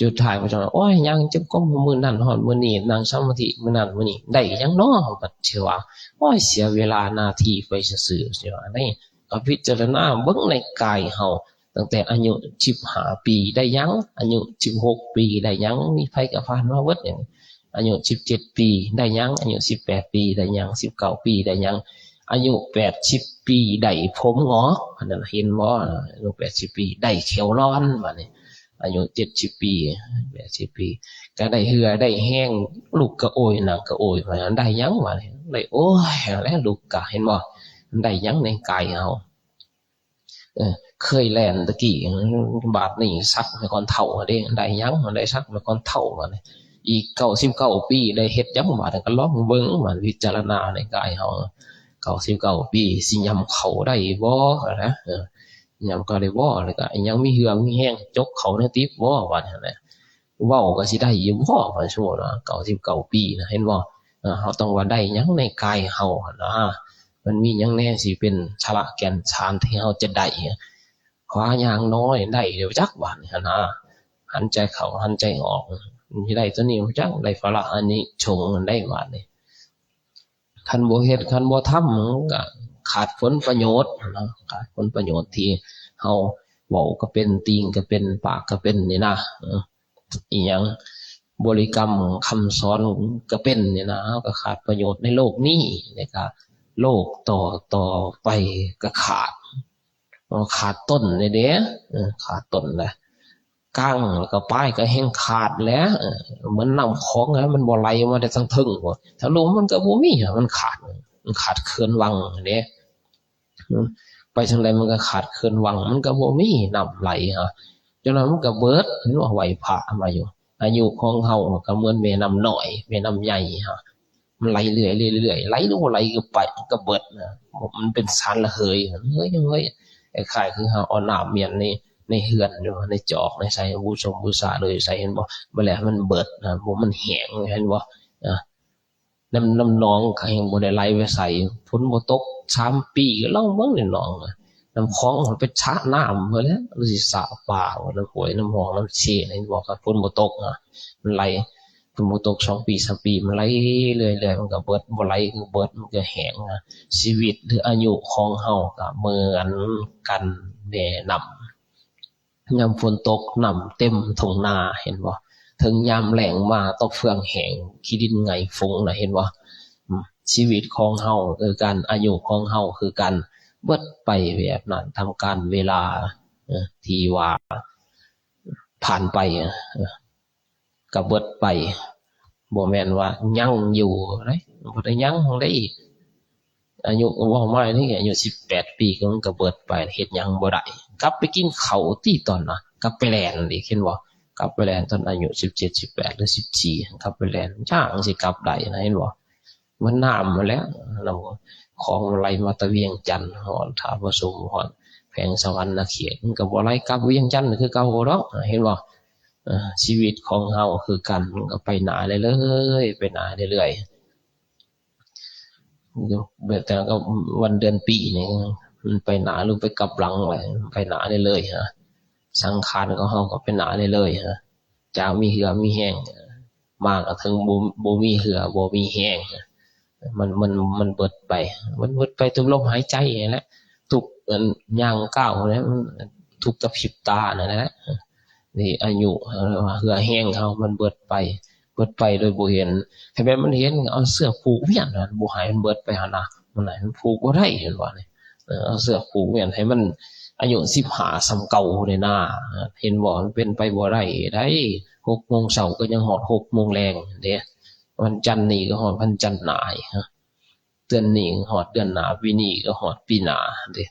ສຸດທ້າຍເພິ່ນວ່າ ໂອ້ຍ ຍ່າງຈົງກົມມື້ນັ້ນຮອດມື້ນີ້ ນັ່ງສະມາທິມື້ນັ້ນມື້ນີ້ ໄດ້ຫຍັງນໍ? ບັດຊິວ່າ ໂອ້ຍ ເສຍເວລານາທີໄປຊື່ໆ ຊິວ່າ ນີ້ກໍພິຈາລະນາເບິ່ງໃນກາຍເຮົາ ຕັ້ງແຕ່ອາຍຸສິບຫ້າປີໄດ້ຫຍັງ? ອາຍຸສິບຫົກປີໄດ້ຫຍັງ? ມີໃຜກໍຜ່ານມາເບິດ ອາຍຸສິບເຈັດປີໄດ້ຫຍັງ? ອາຍຸສິບແປດປີໄດ້ຫຍັງ? ສິບເກົ້າປີໄດ້ຫຍັງ? ອາຍຸແປດສິບປີໄດ້ຜົມງອກ ອັນນັ້ນເຫັນບໍ່? ອາຍຸແປດສິບປີໄດ້ແຂ້ວລອນ ບາດນີ້ ອາຍຸເຈັດສິບປີ ແປດສິບປີກໍໄດ້ເຫື່ອໄດ້ແຮງ ລຸກກໍໂອຍ ນັ່ງກໍໂອຍ ບາດນັ້ນໄດ້ຫຍັງ? ບາດນີ້ໄດ້ໂອຍແລ້ວ ລຸກກະ ເຫັນບໍ່? ໄດ້ຫຍັງໃນກາຍເຮົາ? ເອີ ເຄີຍແລ່ນຕະກີ້ ບາດນີ້ສັກໄມ້ຄ້ອນເຖົ້າເດ້ ໄດ້ຫຍັງ? ໄດ້ສັກໄມ້ຄ້ອນເຖົ້າ ບາດນີ້ ອີກເກົ້າສິບເກົ້າປີໄດ້ເຮັດຫຍັງ? ບາດນີ້ກໍລອງເບິ່ງ ບາດພິຈາລະນາໃນກາຍເຮົາ ເກົ້າສິບເກົ້າປີຊິຫຍ້ຳເຂົ້າໄດ້ບໍ່ນະ? ເອີ ຫຍ້ຳເຂົ້າໄດ້ບໍ່? ແລ້ວກໍຍັງມີເຫື່ອມີແຮງຈົກເຂົ້າໃນຕິບບໍ່? ບາດນີ້ນະ ເວົ້າກໍຊິໄດ້ຢູ່ບໍ່? ບາດສົມມຸດວ່າເກົ້າສິບເກົ້າປີນະ ເຫັນບໍ່? ເອີ ເຮົາຕ້ອງວ່າໄດ້ຫຍັງໃນກາຍເຮົາຫັ້ນນະ? ມັນມີຫຍັງແດ່ຊິເປັນສາລະແກ່ນສານທີ່ເຮົາຈະໄດ້? ຂວາຍ່າງນ້ອຍໄດ້ແລ້ວຈັກ ບາດນີ້ຫັ້ນນະ ຫັນໃຈເຂົ້າຫັນໃຈອອກ ຊິໄດ້ຕົວນີ້ຈັກ ໄດ້ພະລະອານິສົງໄດ້ ບາດນີ້ ຄັນບໍ່ເຮັດ ຄັນບໍ່ທຳ ມັນກໍຂາດຜົນປະໂຫຍດນະ ຂາດຜົນປະໂຫຍດທີ່ເຮົາເວົ້າກໍເປັນ ຕີງກໍເປັນ ປາກກໍເປັນນີ້ນະ ເອີ ອີຫຍັງ ບໍລິກຳຄຳສອນກໍເປັນນີ້ນະ ເຮົາກໍຂາດປະໂຫຍດໃນໂລກນີ້ ແລ້ວກໍໂລກຕໍ່ ຕໍ່ໄປກໍຂາດ ເອີ ຂາດຕົ້ນແລ້ວເດ້ ເອີ ຂາດຕົ້ນແລ້ວ ກ້າງແລ້ວກໍປາຍກໍແຮ່ງຂາດແຫຼະ ເອີ ເໝືອນນ້ຳຂອງຫັ້ນ ມັນບໍ່ໄຫຼມາແຕ່ທາງເທິງພຸ້ນ ທາງລຸ່ມມັນກໍບໍ່ມີ ມັນຂາດ ມັນຂາດເຂື່ອນວັງເດ້. ໄປທາງໃດມັນກໍຂາດເຂື່ອນວັງ ມັນກໍບໍ່ມີນ້ຳໄຫຼ ຈັ່ງນັ້ນມັນກໍເບິດ ເຫັນບໍ່? ໄຫວ້ພະມາຢູ່ ອາຍຸຂອງເຮົາກໍເໝືອນແມ່ນ້ຳນ້ອຍ ແມ່ນ້ຳໃຫຍ່ ມັນໄຫຼເລື້ອຍໆ ໄຫຼ ບໍ່ໄຫຼກໍໄປ ກໍເບິດນະ ມັນເປັນສານລະເຫີຍ ເຮີ້ຍໆ ຄ້າຍໆ ຄືເຮົາເອົານ້ຳມ້ຽນໃນ ໃນເຮືອນ ໃນຈອກ ໃນໃສ່ ບູຊົງບູຊາເລີຍໃສ່ ເຫັນບໍ່? ບັດແລ້ວມັນເບິດນະ ບໍ່ ມັນແຫ້ງ ເຫັນບໍ່? ນະ ນ້ຳ ນ້ຳໜອງກໍຍັງບໍ່ໄດ້ໄຫຼໄປໃສ ຝົນບໍ່ຕົກສາມປີ ລອງເບິ່ງໃນໜອງ ນ້ຳຂອງມັນເປັນສະນ້ຳເບິດແລ້ວ ຫຼືຊິສະປ່າ ນ້ຳຫ້ວຍ ນ້ຳຮ່ອງ ນ້ຳເຊ ເຫັນບໍ່? ຄັນຝົນບໍ່ຕົກນະ ມັນໄຫຼ ຝົນບໍ່ຕົກສອງປີສາມປີ ມັນໄຫຼເລື້ອຍໆ ມັນກໍເບິດ ບໍ່ໄຫຼກໍເບິດ ມັນກໍແຫ້ງນະ ຊີວິດ ຫຼື ອາຍຸຂອງເຮົາກໍເໝືອນກັນແດ່ນ້ຳ ຍາມຝົນຕົກ ນ້ຳເຕັມທົ່ງນາ ເຫັນບໍ່? ເຖິງຍາມແລ້ງມາ ຕົກເຟືອງແຫ້ງ ຂີ້ດິນໄຫງ່ຝູງນະ ເຫັນບໍ່? ອືມ ຊີວິດຂອງເຮົາຄືກັນ ອາຍຸຂອງເຮົາຄືກັນ ເບິດໄປແບບນັ້ນ ຕາມການເວລາ ເອີ ທີ່ວ່າຜ່ານໄປ ເອີ ກໍເບິດໄປ ບໍ່ແມ່ນວ່າຍັງຢູ່ເດ້ ບໍ່ໄດ້ຍັງເດ້. ອາຍຸ ເວົ້າມານີ້ ອາຍຸສິບແປດປີ ກໍມັນກໍເບິດໄປ ເຮັດຫຍັງບໍ່ໄດ້ ກັບໄປກິນເຂົ້າຕິຕອນນະ ກັບໄປແລ່ນອີກ ເຫັນບໍ່? ກັບໄປແລ່ນຕອນອາຍຸສິບເຈັດ ສິບແປດ ຫຼື ສິບສີ່ ກັບໄປແລ່ນ ຈັ່ງຊິກັບໄດ້ນະ ເຫັນບໍ່? ມັນນ້ຳຫັ້ນແຫຼະ ນ້ຳຂອງໄຫຼມາແຕ່ວຽງຈັນ ຮອດທ່າປະຊຸມ ຮອດແຂວງສະຫວັນນະເຂດ ມັນກໍບໍ່ໄຫຼກັບວຽງຈັນຄືເກົ່າດອກ ເຫັນບໍ່? ເອີ ຊີວິດຂອງເຮົາຄືກັນ ມັນກໍໄປໜ້າເລື້ອຍໆ ໄປໜ້າເລື້ອຍໆ ຢູ່ ແຕ່ກໍວັນເດືອນປີນີ້ ມັນໄປໜ້າ ຫຼື ໄປກັບຫຼັງໄປ ໄປໜ້າເລື້ອຍໆ ຮະ ສັງຂານຂອງເຮົາກໍໄປໜ້າເລື້ອຍໆ ຮະ ຈາກມີເຫື່ອມີແຮງ ມາກໍເຖິງບໍ່ ບໍ່ມີເຫື່ອ ບໍ່ມີແຮງ ມັນ ມັນ ມັນເບິດໄປ ມັນເບິດໄປຕາມລົມຫາຍໃຈຫັ້ນແຫຼະ ທຸກ ອັນ ຍ່າງກ້າວຫັ້ນແຫຼະ ທຸກກະພິບຕານັ້ນແຫຼະ ນີ້ອາຍຸ ເອີ ເຫື່ອແຮງເຮົາມັນເບິດໄປ ເບິດໄປໂດຍບໍ່ເຫັນ ໃຫ້ແມ່ນມັນເຫັນ ເອົາເຊືອກຜູກວຽນ ບໍ່ໃຫ້ມັນເບິດໄປຫັ້ນນະ ມັນໃຫ້ມັນຜູກບໍ່ໄດ້ ເຫັນບໍ່ນີ້? ເອີ ເອົາເຊືອກຜູກວຽນໃຫ້ມັນອາຍຸສິບຫ້າສ່ຳເກົ່ານີ້ນາ ເຫັນບໍ່? ມັນເປັນໄປບໍ່ໄດ້ໃດ໋ ຫົກໂມງເຊົ້າກໍຍັງຮອດຫົກໂມງແລງເດ້ ວັນຈັນນີ້ກໍຮອດວັນຈັນໜ້າ ເດືອນນີ້ຮອດເດືອນໜ້າ ປີນີ້ກໍຮອດປີໜ້າເດ້.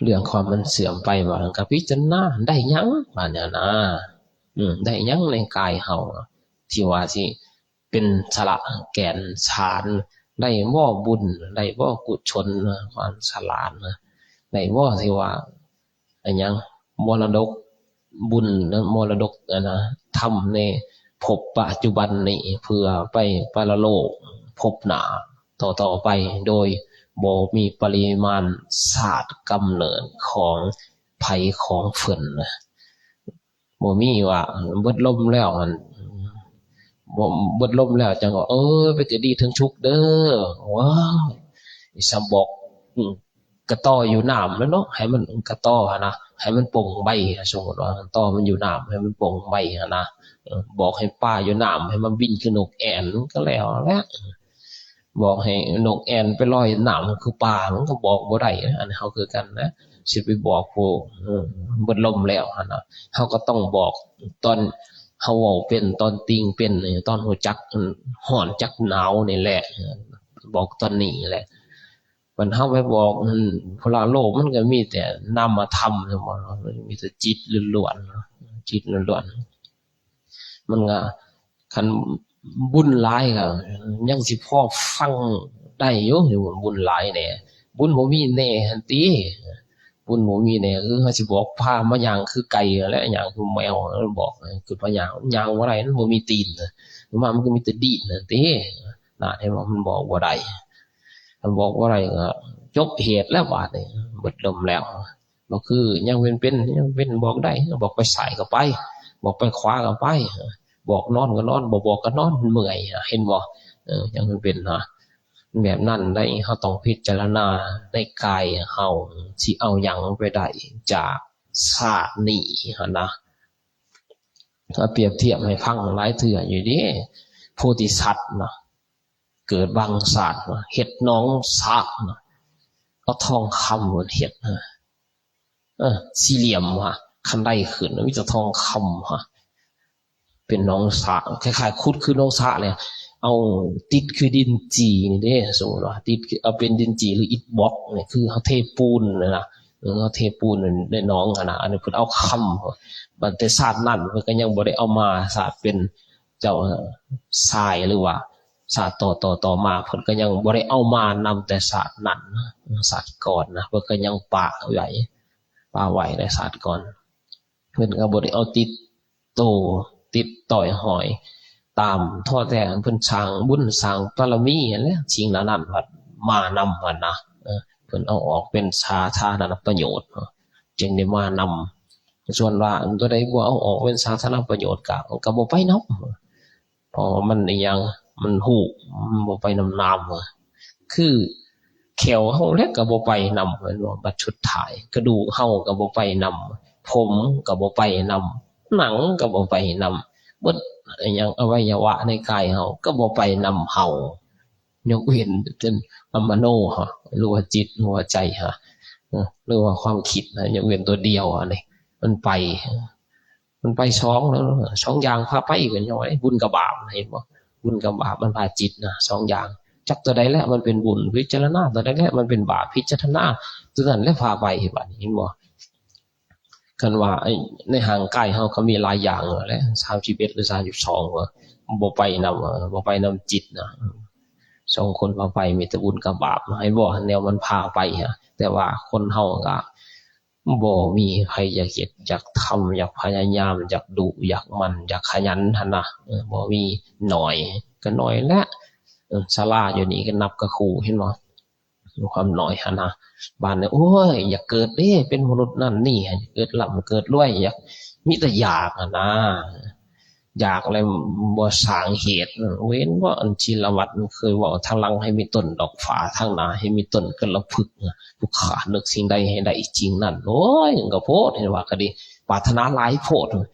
ເລື່ອງຄວາມມັນເສື່ອມໄປ ວ່າກໍພິຈາລະນາ ໄດ້ຫຍັງ ວ່າແນວນະ ອືມ ໄດ້ຫຍັງໃນກາຍເຮົາ ທີ່ວ່າຊິເປັນສາລະແກ່ນສານ ໄດ້ບໍ່ບຸນ ໄດ້ບໍ່ກຸສົນ ຄວາມສະຫຼາດ ໄດ້ບໍ່ທີ່ວ່າ ອັນຫຍັງ ມໍລະດົກບຸນ ແລະ ມໍລະດົກ ອັນນະ ທຳໃນພົບປັດຈຸບັນນີ້ ເພື່ອໄປປະລະໂລກພົບໜ້າຕໍ່ໆໄປ ໂດຍບໍ່ມີປະລິມານຊາດກຳເນີດຂອງໃຜຂອງເພິ່ນນະ ບໍ່ມີວ່າເບິດລົມແລ້ວຫັ້ນ ບໍ່ ເບິດລົມແລ້ວຈັ່ງວ່າ ເອີ ໄປແຕ່ດີເຖິງສຸກເດີ ວ້າຍ ສຳບອກ ອືມ ກະຕໍ່ຢູ່ນ້ຳແລ້ວເນາະ ໃຫ້ມັນກະຕໍ່ຫັ້ນນະ ໃຫ້ມັນປົ່ງໃບ ສົມມຸດວ່າຕໍ່ມັນຢູ່ນ້ຳ ໃຫ້ມັນປົ່ງໃບຫັ້ນນະ ເອີ ບອກໃຫ້ປາຢູ່ນ້ຳ ໃຫ້ມາບິນຄືນົກແອ່ນ ມັນກໍແລ້ວແຫຼະ ບອກໃຫ້ນົກແອ່ນໄປລອຍນ້ຳຄືປາ ມັນກໍບອກບໍ່ໄດ້ ອັນເຮົາຄືກັນນະ ຊິໄປບອກຜູ້ ເອີ ເບິດລົມແລ້ວຫັ້ນນະ ເຮົາກໍຕ້ອງບອກຕອນເຮົາເວົ້າເປັນ ຕອນຕິງເປັນ ຕອນຮູ້ຈັກ ອືມ ຮ້ອນຈັກໜາວນີ້ແຫຼະ ບອກຕອນນີ້ແຫຼະ. ບັດເຮົາໄປບອກ ອືມ ພະລະໂລກ ມັນກໍມີແຕ່ນາມະທຳ ແມ່ນບໍ່ເນາະ ມັນມີແຕ່ຈິດລ້ວນໆ ເນາະ ຈິດລ້ວນໆ ມັນກໍ ຄັນບຸນຫຼາຍກໍຍັງຊິພໍຟັງໄດ້ຢູ່ ບຸນຫຼາຍແດ່ ບຸນບໍ່ມີແດ່ຫັ້ນຕິ ບຸນບໍ່ມີແດ່ ຄືເຮົາຊິບອກພາມາຍ່າງຄືໄກ່ຫັ້ນແຫຼະ ຍ່າງຄືແມວ ບອກຄືພະຍາ ຍ່າງບໍ່ໄດ້ ມັນບໍ່ມີຕີນ ມາມັນກໍມີແຕ່ດີນຫັ້ນຕິ ນະ ເຫັນບໍ່ ມັນບອກບໍ່ໄດ້ ຄັນບອກບໍ່ໄດ້ກໍຈົບເຫດແລ້ວບາດນີ້ ເບິດລົມແລ້ວ ບໍ່ຄືຍັງເປັນ ຍັງເປັນບອກໄດ້ ບອກໄປຊ້າຍກໍໄປ ບອກໄປຂວາກໍໄປ ບອກນອນກໍນອນ ບໍ່ບອກກໍນອນ ມັນເມື່ອຍ ເຫັນບໍ່ ເອີ ຍັງເປັນນະ ແບບນັ້ນໄດ໋ ເຮົາຕ້ອງພິຈາລະນາໃນກາຍເຮົາ ຊິເອົາຫຍັງໄປໄດ້ຈາກຊາດນີ້ຫັ້ນນະ ເຮົາປຽບທຽບໃຫ້ຟັງຫຼາຍເທື່ອຢູ່ເດ້ ໂພທິສັດນະ ເກີດບາງຊາດເນາະ ເຮັດໜອງສະເນາະ ເອົາທອງຄຳເຮັດເນາະ ເອີ ສີ່ຫຼ່ຽມວ່າ ຄັນໄດ້ຂຶ້ນມີແຕ່ທອງຄຳວ່າ ເປັນໜອງສະ ຄ້າຍໆ ຂຸດຄືໜອງສະເລີຍ ເອົາຕິດຄືດິນຈີ່ນີ້ເດ້ ສົມມຸດວ່າຕິດຄື ເອົາເປັນດິນຈີ່ ຫຼື ອິດບລັອກນີ້ ຄືເຮົາເທປູນຫັ້ນນະ ເອີ ເຮົາເທປູນໃນໜອງຫັ້ນນະ ອັນນີ້ເພິ່ນເອົາຄຳ ບັດແຕ່ຊາດນັ້ນເພິ່ນກໍຍັງບໍ່ໄດ້ເອົາມາ ຊາດເປັນ ເຈົ້າຊາຍ ຫຼືວ່າຊາດຕໍ່ໆ ຕໍ່ມາ ເພິ່ນກໍຍັງບໍ່ໄດ້ເອົາມານຳແຕ່ຊາດນັ້ນ ຊາດກ່ອນນະ ເພິ່ນກໍຍັງປະໄວ້ ປະໄວ້ໃນຊາດກ່ອນ ເພິ່ນກໍບໍ່ໄດ້ເອົາຕິດໂຕ ຕິດຕ້ອຍຫ້ອຍຕາມ ເທົ່າແຕ່ເພິ່ນສ້າງບຸນສ້າງບາລະມີຫັ້ນແຫຼະ ສິ່ງເຫຼົ່ານັ້ນພັດມານຳຫັ້ນນະ ເອີ ເພິ່ນເອົາອອກເປັນສາທາລະນະປະໂຫຍດ ຈຶ່ງໄດ້ມານຳ ສ່ວນວ່າຕົວໃດບໍ່ເອົາອອກເປັນສາທາລະນະປະໂຫຍດ ກະ ກະບໍ່ໄປນຳ ເພາະວ່າມັນອີ່ຫຍັງ ມັນຮູ້ ມັນບໍ່ໄປນຳນ້ຳ ຄືແຂ້ວເຮົາແຫຼະກະບໍ່ໄປນຳ ແມ່ນບໍ່? ບັດສຸດທ້າຍ ກະດູກເຮົາກະບໍ່ໄປນຳ ຜົມກະບໍ່ໄປນຳ ໜັງກະບໍ່ໄປນຳ ເບິດອີ່ຫຍັງ ອະໄວຍະວະໃນກາຍເຮົາກະບໍ່ໄປນຳເຮົາ ຍົກເວັ້ນເປັນມະໂນຫະ ຫຼືວ່າຈິດ ຫຼືວ່າໃຈຫະ ເອີ ຫຼືວ່າຄວາມຄິດຫະ ຍົກເວັ້ນຕົວດຽວຫັ້ນເດ ມັນໄປ ມັນໄປສອງແລ້ວ ສອງຢ່າງພາໄປກໍຍ້ອນບຸນກັບບາບ ເຫັນບໍ່? ບຸນກັບບາບມັນພາຈິດນະ ສອງຢ່າງ ຈັກຕົວໃດແຫຼະມັນເປັນບຸນ ພິຈາລະນາຕົວໃດແຫຼະມັນເປັນບາບ ພິຈາລະນາຕົວນັ້ນແຫຼະພາໄປ ບາດນີ້ເຫັນບໍ່? ຄັນວ່າ ເອີ ໃນຮ່າງກາຍເຮົາກໍມີຫຼາຍຢ່າງແຫຼະ ສາມສິບເອັດ ຫຼື ສາມສິບສອງ ບໍ່ໄປນຳ ບໍ່ໄປນຳຈິດນະ ສອງຄົນພາໄປ ມີແຕ່ບຸນກັບບາບ ເຫັນບໍ່? ແນວມັນພາໄປ ແຕ່ວ່າຄົນເຮົາກໍບໍ່ມີໃຜຢາກເຮັດ ຢາກທຳ ຢາກພະຍາຍາມ ຢາກດຸ ຢາກໝັ່ນ ຢາກຂະຫຍັນຫັ້ນນະ ເອີ ບໍ່ມີ ໜ້ອຍກໍໜ້ອຍແຫຼະ ເອີ ສາລາຢູ່ນີ້ກໍນັບກັບຄູ່ ເຫັນບໍ່? ຄວາມໜ້ອຍຫັ້ນນະ ບາດນີ້ ໂອ້ຍ ຢາກເກີດເດ້ ເປັນມະນຸດນັ້ນນີ້ ໃຫ້ເກີດລ່ຳເກີດລວຍ ຢາກ ມີແຕ່ຢາກຫັ້ນນະ ຢາກແລ້ວບໍ່ສ້າງເຫດ ເຫັນບໍ່? ອັນຊີລະວັດມັນເຄີຍເວົ້າ ທາງຫຼັງໃຫ້ມີຕົ້ນດອກຟ້າ ທາງໜ້າໃຫ້ມີຕົ້ນກາລະພຶກ ຜູ້ຂ້ານຶກສິ່ງໃດໃຫ້ໄດ້ສິ່ງນັ້ນ ໂອ້ຍ ມັນກໍໂພດ ເຫັນວ່າກໍດີ ປາດຖະໜາຫຼາຍໂພດ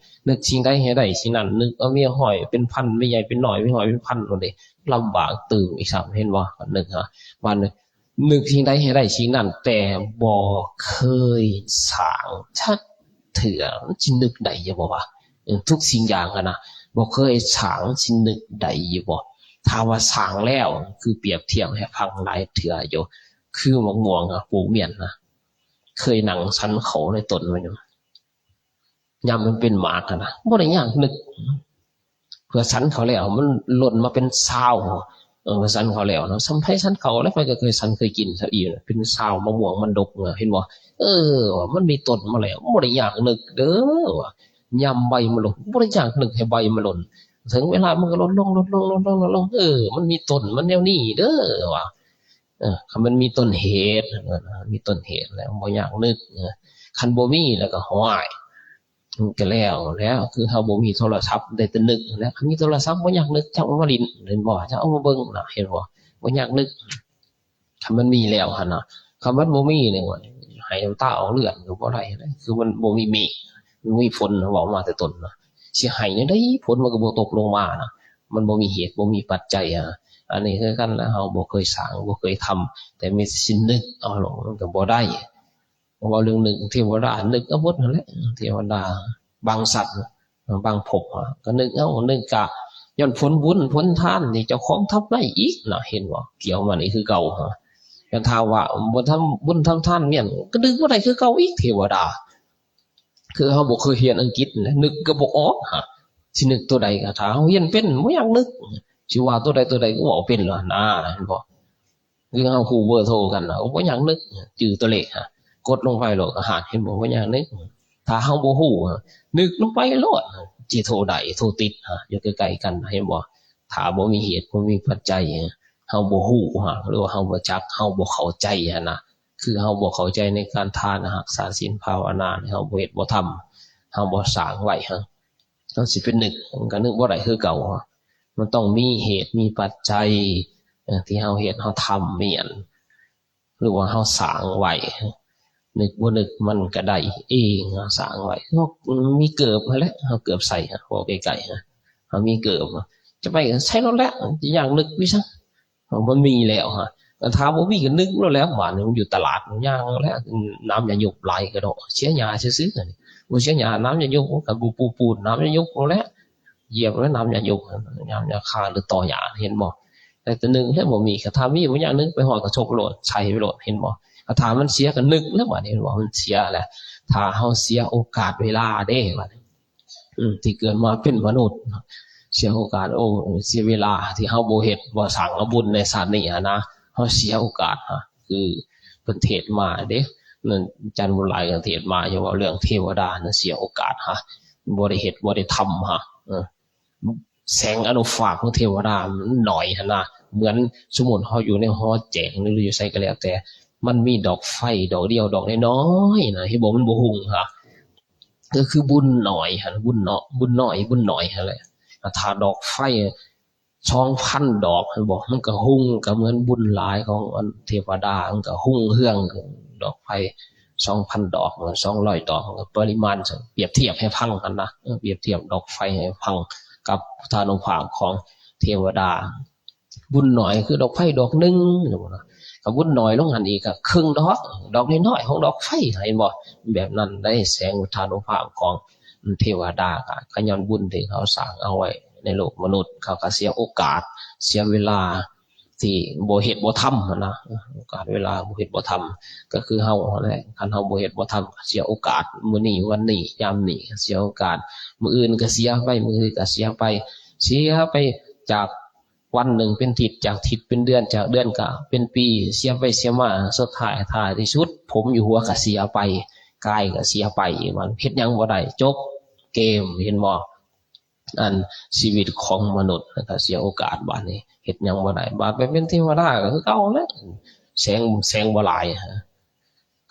ນຶກສິ່ງໃດໃຫ້ໄດ້ສິ່ງນັ້ນ ນຶກເອົາເມຍຮ້ອຍເປັນພັນ ເມຍໃຫຍ່ເປັນຮ້ອຍ ເມຍຮ້ອຍເປັນພັນ ໂອເດ ລຳບາກຕື່ມອີກຊ້ຳ ເຫັນບໍ່? ນຶກຫາ ບາດນີ້ ນຶກສິ່ງໃດໃຫ້ໄດ້ສິ່ງນັ້ນ ແຕ່ບໍ່ເຄີຍສ້າງຈັກເທື່ອ ມັນຊິນຶກໄດ້ຢູ່ບໍ່ວະ? ເອີ ທຸກສິ່ງຢ່າງຫັ້ນນະ ບໍ່ເຄີຍສ້າງ ຊິນຶກໄດ້ຢູ່ບໍ່? ຖ້າວ່າສ້າງແລ້ວ ຄືປຽບທຽບໃຫ້ຟັງຫຼາຍເທື່ອຢູ່ ຄືໝາກມ່ວງອະ ປູກມ້ຽນນະ ເຄີຍນັ່ງສັນເຂົ້າໃນຕົ້ນມັນຢູ່ ຍາມມັນເປັນໝາກຫັ້ນນະ ບໍ່ໄດ້ຍາກນຶກ ເພື່ອສັນເຂົ້າແລ້ວ ມັນຫຼົ່ນມາເປັນຊາວ ເອີ ສັນເຂົ້າແລ້ວເນາະ ສ່ຳໃຜສັນເຂົ້າແລ້ວ ຂ້ອຍກໍເຄີຍສັນເຄີຍກິນຊະອີກ ເປັນຊາວມະມ່ວງມັນດົກ ເຫັນບໍ່? ເອີ ມັນມີຕົ້ນມາແລ້ວ ບໍ່ໄດ້ຍາກນຶກເດີ ວ່າຍາມໃບມັນຫຼົ່ນ ບໍ່ໄດ້ຍາກນຶກໃຫ້ໃບມັນຫຼົ່ນ ເຖິງເວລາມັນກໍຫຼົ່ນລົງ ຫຼົ່ນລົງ ຫຼົ່ນລົງ ຫຼົ່ນລົງ ເອີ ມັນມີຕົ້ນມັນແນວນີ້ເດີ ວ່າ ເອີ ຄັນມັນມີຕົ້ນເຫດ ເອີ ມີຕົ້ນເຫດແລ້ວບໍ່ຍາກນຶກ ເອີ ຄັນບໍ່ມີແລ້ວກໍ ຫ້ວຍ ມັນກໍແລ້ວແຫຼະ ຄືເຮົາບໍ່ມີໂທລະສັບ ໄດ້ແຕ່ນຶກແຫຼະ ຄັນມີໂທລະສັບບໍ່ຍາກນຶກ ຈັກເອົາມາຫຼິ້ນ ເຫັນບໍ່? ຈັກເອົາມາເບິ່ງນະ ເຫັນບໍ່? ບໍ່ຍາກນຶກ ຄັນມັນມີແລ້ວຫັ້ນນະ ຄັນມັນບໍ່ມີນີ້ ໂອ້ຍ ໄຫ້ນ້ຳຕາອອກເລືອດກໍບໍ່ໄດ້ ຄືມັນບໍ່ມີເມກ ບໍ່ມີຝົນ ເວົ້າມາແຕ່ຕົ້ນນະ ຊິໄຫ້ແນວໃດ ຝົນມັນກໍບໍ່ຕົກລົງມານະ ມັນບໍ່ມີເຫດ ບໍ່ມີປັດໄຈ ອາ ອັນນີ້ຄືກັນລະ ເຮົາບໍ່ເຄີຍສ້າງ ບໍ່ເຄີຍທຳ ແຕ່ມີແຕ່ຊິນຶກເອົາໂລດ ມັນກໍບໍ່ໄດ້ ເວົ້າເລື່ອງນຶກ ເທວະດານຶກເອົາໝົດຫັ້ນແຫຼະ ເທວະດາ ບາງສັດ ບາງພົບ ກໍນຶກເອົາ ນຶກກະຍ້ອນຜົນບຸນຜົນທານທີ່ເຈົ້າຂອງທຳໄວ້ອີກນະ ເຫັນບໍ່? ກ່ຽວມານີ້ຄືເກົ່າ ຄັນຖ້າວ່າບໍ່ທຳບຸນທຳທານແມ່ນ ກໍນຶກບໍ່ໄດ້ຄືເກົ່າອີກ ເທວະດາ ຄືເຮົາບໍ່ເຄີຍຮຽນອັງກິດນະ ນຶກກໍບໍ່ອອກ ຊິນຶກຕົວໃດ ກໍຖ້າເຮົາຮຽນເປັນ ບໍ່ຢາກນຶກ ຊິວ່າຕົວໃດຕົວໃດກໍເວົ້າເປັນແລ້ວນະ ເຫັນບໍ່? ຄືເຮົາຮູ້ເບີໂທກັນນະ ບໍ່ຢາກນຶກ ຈື່ຕົວເລກ ກົດລົງໄປໂລດ ອາຫານ ເຫັນບໍ່? ບໍ່ຢາກນຶກ ຖ້າເຮົາບໍ່ຮູ້ ນຶກລົງໄປໂລດ ຊິໂທໄດ້ໂທຕິດ ຢູ່ໃກ້ໆກັນ ເຫັນບໍ່? ຖ້າບໍ່ມີເຫດ ບໍ່ມີປັດໄຈ ເຮົາບໍ່ຮູ້ ຫຼືວ່າເຮົາບໍ່ຈັກ ເຮົາບໍ່ເຂົ້າໃຈຫັ້ນນະ ຄືເຮົາບໍ່ເຂົ້າໃຈໃນການທານ ຮັກສາສິນ ພາວະນາ ເຮົາບໍ່ເຮັດບໍ່ທຳ ເຮົາບໍ່ສ້າງໄວ້ ເຮົາຊິໄປນຶກ ມັນກໍນຶກບໍ່ໄດ້ຄືເກົ່າ ມັນຕ້ອງມີເຫດມີປັດໄຈ ເອີ ທີ່ເຮົາເຮັດເຮົາທຳແມ່ນ ຫຼືວ່າເຮົາສ້າງໄວ້ ນຶກບໍ່ນຶກມັນກໍໄດ້ເອງ ເຮົາສ້າງໄວ້ ເຮົາມີເກີບຫັ້ນແຫຼະ ເຮົາເກີບໃສ່ ເວົ້າໃກ້ໆ ເຮົາມີເກີບ ຈະໄປໃສ່ໂລດແຫຼະ ຈະຢາກນຶກຢູ່ໃສ? ມັນມີແລ້ວ ຄັນຖ້າບໍ່ມີກໍນຶກໂລດແຫຼະ ບາດນີ້ມັນຢູ່ຕະຫຼາດ ຍ່າງແຫຼະ ນ້ຳຢາຫຍຸບຫຼາຍກະດອກ ເສຍຫຍ້າຊື່ໆ ບໍ່ເສຍຫຍ້າ ນ້ຳຢາຫຍຸບ ມັນກໍປູດໆ ນ້ຳຢາຫຍຸບໂລດແຫຼະ ຢຽບແລ້ວນ້ຳຢາຫຍຸບ ນ້ຳຢາຄາ ຫຼືຕໍ່ຫຍ້າ ເຫັນບໍ່? ແຕ່ຕົວໜຶ່ງແຫຼະບໍ່ມີ ຄັນຖ້າມີບໍ່ຍາກນຶກ ໄປຮອດກໍຊົກໂລດ ໃສ່ໄປໂລດ ເຫັນບໍ່? ຄັນຖ້າມັນເສຍກໍນຶກແລ້ວ ບາດນີ້ເຫັນບໍ່? ມັນເສຍແຫຼະ ຖ້າເຮົາເສຍໂອກາດເວລາເດ້ ບາດນີ້ ອືມ ທີ່ເກີດມາເປັນມະນຸດ ເສຍໂອກາດ ໂອ ເສຍເວລາທີ່ເຮົາບໍ່ເຮັດ ບໍ່ສ້າງເອົາບຸນໃນຊາດນີ້ຫັ້ນນະ ເຮົາເສຍໂອກາດ ຄືເພິ່ນເທດມາເດ້ ນັ້ນ ອາຈານບຸນຫຼາຍກໍເທດມາຢູ່ ເວົ້າເລື່ອງເທວະດານັ້ນ ເສຍໂອກາດ ບໍ່ໄດ້ເຮັດ ບໍ່ໄດ້ທຳ ເອີ ແສງອະນຸພາກຂອງເທວະດາມັນໜ້ອຍຫັ້ນນະ ເໝືອນສົມມຸດເຮົາຢູ່ໃນຫໍແຈ້ງ ຫຼືຢູ່ໃສກໍແລ້ວແຕ່ ມັນມີດອກໄຟດອກດຽວ ດອກນ້ອຍໆນະ ເຫັນບໍ່? ມັນບໍ່ຮຸ່ງຫັ້ນ ກໍຄືບຸນໜ້ອຍຫັ້ນ ບຸນເນາະ ບຸນນ້ອຍ ບຸນໜ້ອຍຫັ້ນແຫຼະ ຖ້າດອກໄຟສອງພັນດອກ ເຫັນບໍ່? ມັນກໍຮຸ່ງ ກໍເໝືອນບຸນຫຼາຍຂອງອັນເທວະດາ ມັນກໍຮຸ່ງເຮືອງ ດອກໄຟສອງພັນດອກ ສອງຮ້ອຍດອກ ປະລິມານ ປຽບທຽບໃຫ້ຟັງຫັ້ນນະ ເອີ ປຽບທຽບດອກໄຟໃຫ້ຟັງກັບພຸດທານຸພາບຂອງເທວະດາ ບຸນໜ້ອຍຄືດອກໄຟດອກໜຶ່ງ ແມ່ນບໍ່ລະ? ກໍບຸນໜ້ອຍລົງຫັ້ນອີກກໍເຄິ່ງດອກ ດອກນ້ອຍໆຂອງດອກໄຟ ເຫັນບໍ່? ແບບນັ້ນໄດ໋ ແສງທານຸພາບຂອງເທວະດາ ກໍ ກໍຍ້ອນບຸນທີ່ເຂົາສ້າງເອົາໄວ້ໃນໂລກມະນຸດ ເຂົາກໍເສຍໂອກາດ ເສຍເວລາ ທີ່ບໍ່ເຮັດບໍ່ທຳຫັ້ນນະ ໂອກາດເວລາບໍ່ເຮັດບໍ່ທຳ ກໍຄືເຮົາຫັ້ນແຫຼະ ຄັນເຮົາບໍ່ເຮັດບໍ່ທຳ ກໍເສຍໂອກາດ ມື້ນີ້ວັນນີ້ຍາມນີ້ ເສຍໂອກາດ ມື້ອື່ນກໍເສຍໄປ ມື້ອື່ນກໍເສຍໄປ ເສຍໄປ ຈາກວັນໜຶ່ງເປັນທິດ ຈາກທິດເປັນເດືອນ ຈາກເດືອນກໍເປັນປີ ເສຍໄປເສຍມາ ສຸດທ້າຍ ທ້າຍທີ່ສຸດ ຜົມຢູ່ຫົວກໍເສຍໄປ ກາຍກໍເສຍໄປ ມັນເຮັດຫຍັງບໍ່ໄດ້ ຈົບເກມ ເຫັນບໍ່? ອັນຊີວິດຂອງມະນຸດ ແລ້ວກໍເສຍໂອກາດ ບາດນີ້ເຮັດຫຍັງບໍ່ໄດ້ ບາດໄປເປັນເທວະດາກໍຄືເກົ່າແຫຼະ ແສງ ແສງບໍ່ຫຼາຍ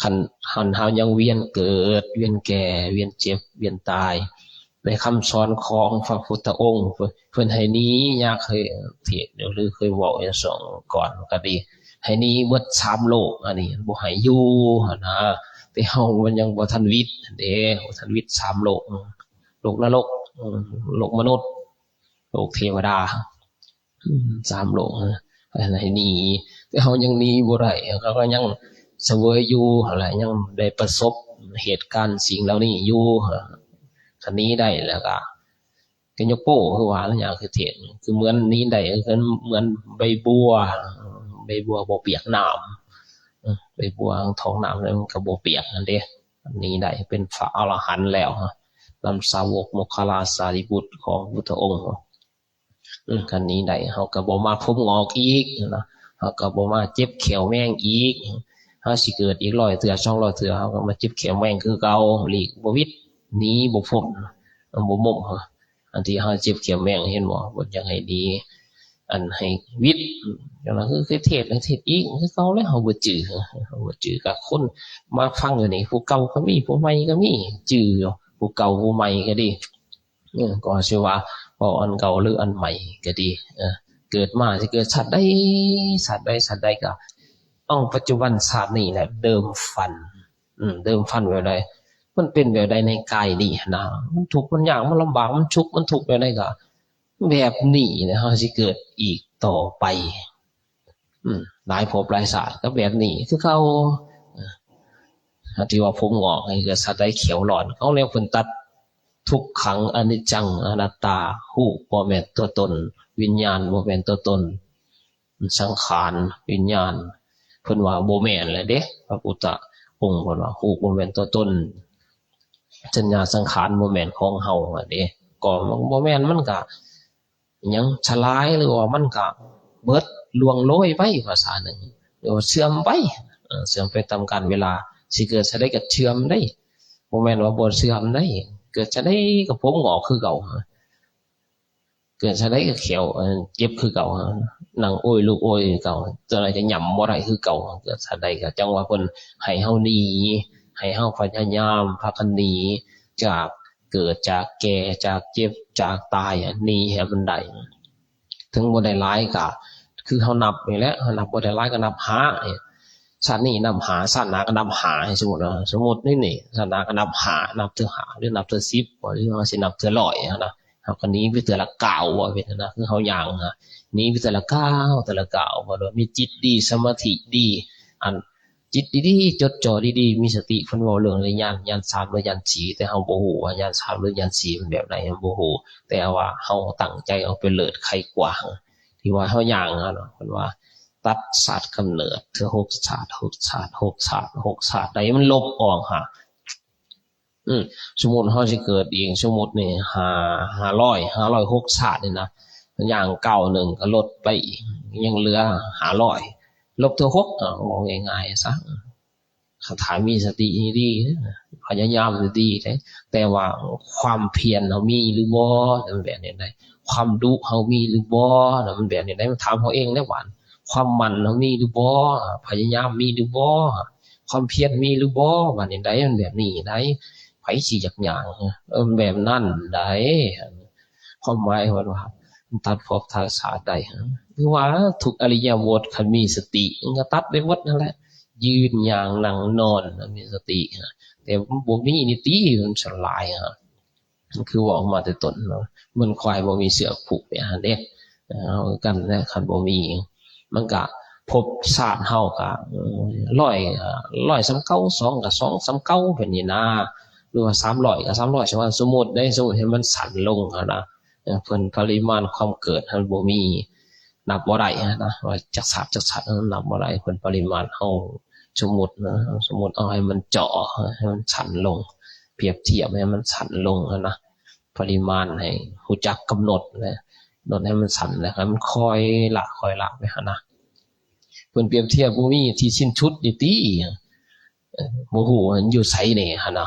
ຄັນ ຄັນເຮົາຍັງວຽນເກີດ ວຽນແກ່ ວຽນເຈັບ ວຽນຕາຍ ໃນຄຳສອນຂອງພະພຸດທະອົງ ເພິ່ນ ເພິ່ນໃຫ້ໜີ ຍາກເຄີຍເທດ ຫຼືເຄີຍເວົ້າໃນຊ່ວງກ່ອນກໍດີ ໃຫ້ໜີເບິດສາມໂລກ ອັນນີ້ບໍ່ໃຫ້ຢູ່ຫັ້ນນະ ແຕ່ເຮົາມັນຍັງບໍ່ທັນວິດເດ້ ບໍ່ທັນວິດສາມໂລກ ໂລກນະລົກ ໂລກມະນຸດ ໂລກເທວະດາ ສາມໂລກ ໃຫ້ໜີ ແຕ່ເຮົາຍັງໜີບໍ່ໄດ້ ເຮົາກໍຍັງສະເຫວີຍຢູ່ຫັ້ນແຫຼະ ຍັງໄດ້ປະສົບເຫດການສິ່ງເຫຼົ່ານີ້ຢູ່ ຄັນໜີໄດ້ແລ້ວກໍ ກໍຍົກໂປ້ ຄືວ່າລະຫຍັງ ຄືເທດ ຄືເໝືອນໜີໄດ້ ຄືເໝືອນໃບບົວ ໃບບົວບໍ່ປຽກນ້ຳ ໃບບົວຖອກນ້ຳແລ້ວມັນກໍບໍ່ປຽກຫັ້ນເດ້ ໜີໄດ້ ເປັນພະອໍລະຫັນແລ້ວ ນຳສາວົກໂມກຂະລາສາລີບຸດຂອງພຸດທະອົງ ຄັນໜີໄດ້ ເຮົາກໍບໍ່ມາພົມງອກອີກນະ ເຮົາກໍບໍ່ມາເຈັບແຂ້ວແມງອີກ ເຮົາຊິເກີດອີກຮ້ອຍເທື່ອ ສອງຮ້ອຍເທື່ອ ເຮົາກໍມາເຈັບແຂ້ວແມງຄືເກົ່າ ຫຼີກບໍ່ວິດ ໜີບໍ່ພົ້ນ ບໍ່ມົ້ມ ອັນທີ່ເຮົາເຈັບແຂ້ວແມງ ເຫັນບໍ່? ເພິ່ນຢາກໃຫ້ດີ ອັນໃຫ້ວິດ ຈັ່ງນັ້ນຄື ຄືເທດ ເທດອີກຄືເກົ່າແຫຼະ ເຮົາບໍ່ຈື່ ເຮົາບໍ່ຈື່ ກໍຄົນມາຟັງຢູ່ນີ້ ຜູ້ເກົ່າກໍມີ ຜູ້ໃໝ່ກໍມີ ຈື່ຢູ່ ຜູ້ເກົ່າຜູ້ໃໝ່ກໍດີ ເອີ ກໍຊິວ່າເວົ້າອັນເກົ່າ ຫຼື ອັນໃໝ່ກໍດີ ເອີ ເກີດມາ ຊິເກີດຊາດໃດ ຊາດໃດ ຊາດໃດ ກໍເອົາປັດຈຸບັນຊາດນີ້ແຫຼະ ເດີມພັນ ອືມ ເດີມພັນແບບໃດ ມັນເປັນແບບໃດໃນກາຍນີ້ຫັ້ນນະ ມັນທຸກ ມັນຍາກ ມັນລຳບາກ ມັນສຸກ ມັນທຸກແບບໃດກໍແບບນີ້ແຫຼະ ເຮົາຊິເກີດອີກຕໍ່ໄປ ອືມ ຫຼາຍພົບຫຼາຍຊາດກໍແບບນີ້ຄືເກົ່າ ເອີ ທີ່ວ່າຜົມງອກນີ້ກໍຊາດໃດແຂ້ວຫຼອນ ເອົາແນວເພິ່ນຕັດ ທຸກຂັງ ອະນິດຈັງ ອະນັດຕາ ຮູບບໍ່ແມ່ນຕົວຕົນ ວິນຍານບໍ່ແມ່ນຕົວຕົນ ສັງຂານ ວິນຍານ ເພິ່ນວ່າບໍ່ແມ່ນແຫຼະເດ້ ພະພຸດທະອົງເພິ່ນວ່າຮູບບໍ່ແມ່ນຕົວຕົນ ສັນຍາສັງຂານບໍ່ແມ່ນຂອງເຮົາຫັ້ນເດ້ ກໍມັນບໍ່ແມ່ນ ມັນກະຫຍັງສະຫຼາຍ ຫຼືວ່າມັນກະເບິດລ່ວງໂລຍໄປ ພາສາໜຶ່ງ ຫຼືວ່າເສື່ອມໄປ ເອີ ເສື່ອມໄປຕາມການເວລາ ຊິເກີດຊາດໃດກໍເສື່ອມໄດ໋ ບໍ່ແມ່ນວ່າບໍ່ເສື່ອມໄດ໋ ເກີດຊາດໃດກໍຜົມງອກຄືເກົ່າ ເກີດຊາດໃດກໍແຂ້ວ ເອີ ເຈັບຄືເກົ່າ ນັ່ງໂອຍລຸກໂອຍຄືເກົ່າ ເຈົ້າໃດກໍຫຍ້ຳບໍ່ໄດ້ຄືເກົ່າ ເກີດຊາດໃດກໍ ຈັ່ງວ່າເພິ່ນໃຫ້ເຮົາໜີ ໃຫ້ເຮົາພະຍາຍາມພາກັນໜີຈາກເກີດ ຈາກແກ່ ຈາກເຈັບ ຈາກຕາຍ ໜີໃຫ້ມັນໄດ້ ເຖິງບໍ່ໄດ້ຫຼາຍກໍຄືເຮົານັບນີ້ແຫຼະ ເຮົານັບບໍ່ໄດ້ຫຼາຍກໍນັບຫ້າ ຊາດນີ້ນັບຫ້າ ຊາດໜ້າກໍນັບຫ້າ ສົມມຸດເນາະ ສົມມຸດນີ້ ນີ້ ຊາດໜ້າກໍນັບຫ້າ ນັບເທື່ອຫ້າ ຫຼືນັບເທື່ອສິບ ຫຼືວ່າຊິນັບເທື່ອຮ້ອຍຫັ້ນນະ ເຮົາກໍໜີໄປເທື່ອລະກ້າວ ວ່າເປັນຫັ້ນນະ ຄືເຮົາຍ່າງນະ ໜີໄປເທື່ອລະກ້າວ ເທື່ອລະກ້າວ ວ່າໂດຍມີຈິດດີ ສະມາທິດີ ອັນ ຈິດດີໆ ຈົດຈ່ອດີໆ ມີສະຕິ ເພິ່ນເວົ້າເລື່ອງຍານ ຍານສາມ ຫຼື ຍານສີ່ ແຕ່ເຮົາບໍ່ຮູ້ວ່າຍານສາມ ຫຼື ຍານສີ່ ມັນແບບໃດ ເຮົາບໍ່ຮູ້ ແຕ່ວ່າເຮົາຕັ້ງໃຈເອົາເປັນເລີດໄຂກວ່າ ທີ່ວ່າເຮົາຍ່າງຫັ້ນນະ ເພິ່ນວ່າຕັດຊາດກຳເນີດເທື່ອຫົກຊາດ ຫົກຊາດ ຫົກຊາດ ຫົກຊາດ ໃດມັນລົບອອກຫາ ອືມ ສົມມຸດເຮົາຊິເກີດອີກ ສົມມຸດນີ້ ຫ້າ ຫ້າຮ້ອຍ ຫ້າຮ້ອຍຫົກຊາດນີ້ນະ ຍ່າງກ້າວໜຶ່ງກໍລົດໄປອີກ ຍັງເຫຼືອຫ້າຮ້ອຍ ລົບເທື່ອຫົກ ເອົາ ເວົ້າງ່າຍໆຊະ ຖ້າມີສະຕິດີໆ ພະຍາຍາມດີໆ ແຕ່ວ່າຄວາມພຽນເຮົາມີຫຼືບໍ່ ມັນແບບນີ້ໄດ໋ ຄວາມດຸເຮົາມີຫຼືບໍ່ ມັນແບບນີ້ໄດ໋ ມັນຖາມເຮົາເອງແລ້ວ ຄວາມໝັ້ນເຮົາມີຫຼືບໍ່ ພະຍາຍາມມີຫຼືບໍ່ ຄວາມພຽນມີຫຼືບໍ່ ບາດນີ້ໄດ໋ ມັນແບບນີ້ໄດ໋ ໃຜຊິຢາກຍ່າງ ເອີ ແບບນັ້ນໄດ໋ ຄວາມໝາຍເພິ່ນວ່າ ມັນຕັດພບຕັດຊາດໄດ້ ຄືວ່າທຸກອິລິຍາບົດ ຄັນມີສະຕິ ມັນກໍຕັດໄດ້ໝົດຫັ້ນແຫຼະ ຢືນ ຍ່າງ ນັ່ງ ນອນ ມີສະຕິ ແຕ່ບໍ່ມີນີ້ຕິ ມັນສ່ວນຫຼາຍ ມັນຄືເວົ້າມາແຕ່ຕົ້ນເນາະ ເໝືອນຄວາຍບໍ່ມີເຊືອກຜູກ ແບບນັ້ນເດ້ ເຮົາຄືກັນແຫຼະ ຄັນບໍ່ມີ ມັນກະ ພົບຊາດເຮົາກະ ເອີ ຮ້ອຍ ເອີ ຮ້ອຍສ່ຳເກົ່າ ສອງກະສອງສ່ຳເກົ່າ ແບບນີ້ນາ ຫຼືວ່າສາມຮ້ອຍກະສາມຮ້ອຍ ສົມມຸດເດ້ ສົມມຸດໃຫ້ມັນສັ້ນລົງຫັ້ນນະ ເອີ ເພິ່ນປະລິມານຄວາມເກີດຫັ້ນບໍ່ມີ ນັບບໍ່ໄດ້ຫັ້ນນະ ວ່າຈັກຊາດ ຈັກຊາດ ເອີ ນັບບໍ່ໄດ້ ເພິ່ນປະລິມານເຮົາ ສົມມຸດນະ ສົມມຸດເອົາໃຫ້ມັນເຈາະ ໃຫ້ມັນສັ້ນລົງ ປຽບທຽບໃຫ້ມັນສັ້ນລົງຫັ້ນນະ ປະລິມານໃຫ້ຮູ້ຈັກກຳນົດນະ ກຳນົດໃຫ້ມັນສັ້ນ ແລ້ວໃຫ້ມັນຄ່ອຍລະ ຄ່ອຍລະໄປຫັ້ນນະ ເພິ່ນປຽບທຽບບໍ່ມີທີ່ສິ້ນສຸດນີ້ຕິ ເອີ ບໍ່ຮູ້ວ່າມັນຢູ່ໃສແດ່ຫັ້ນນ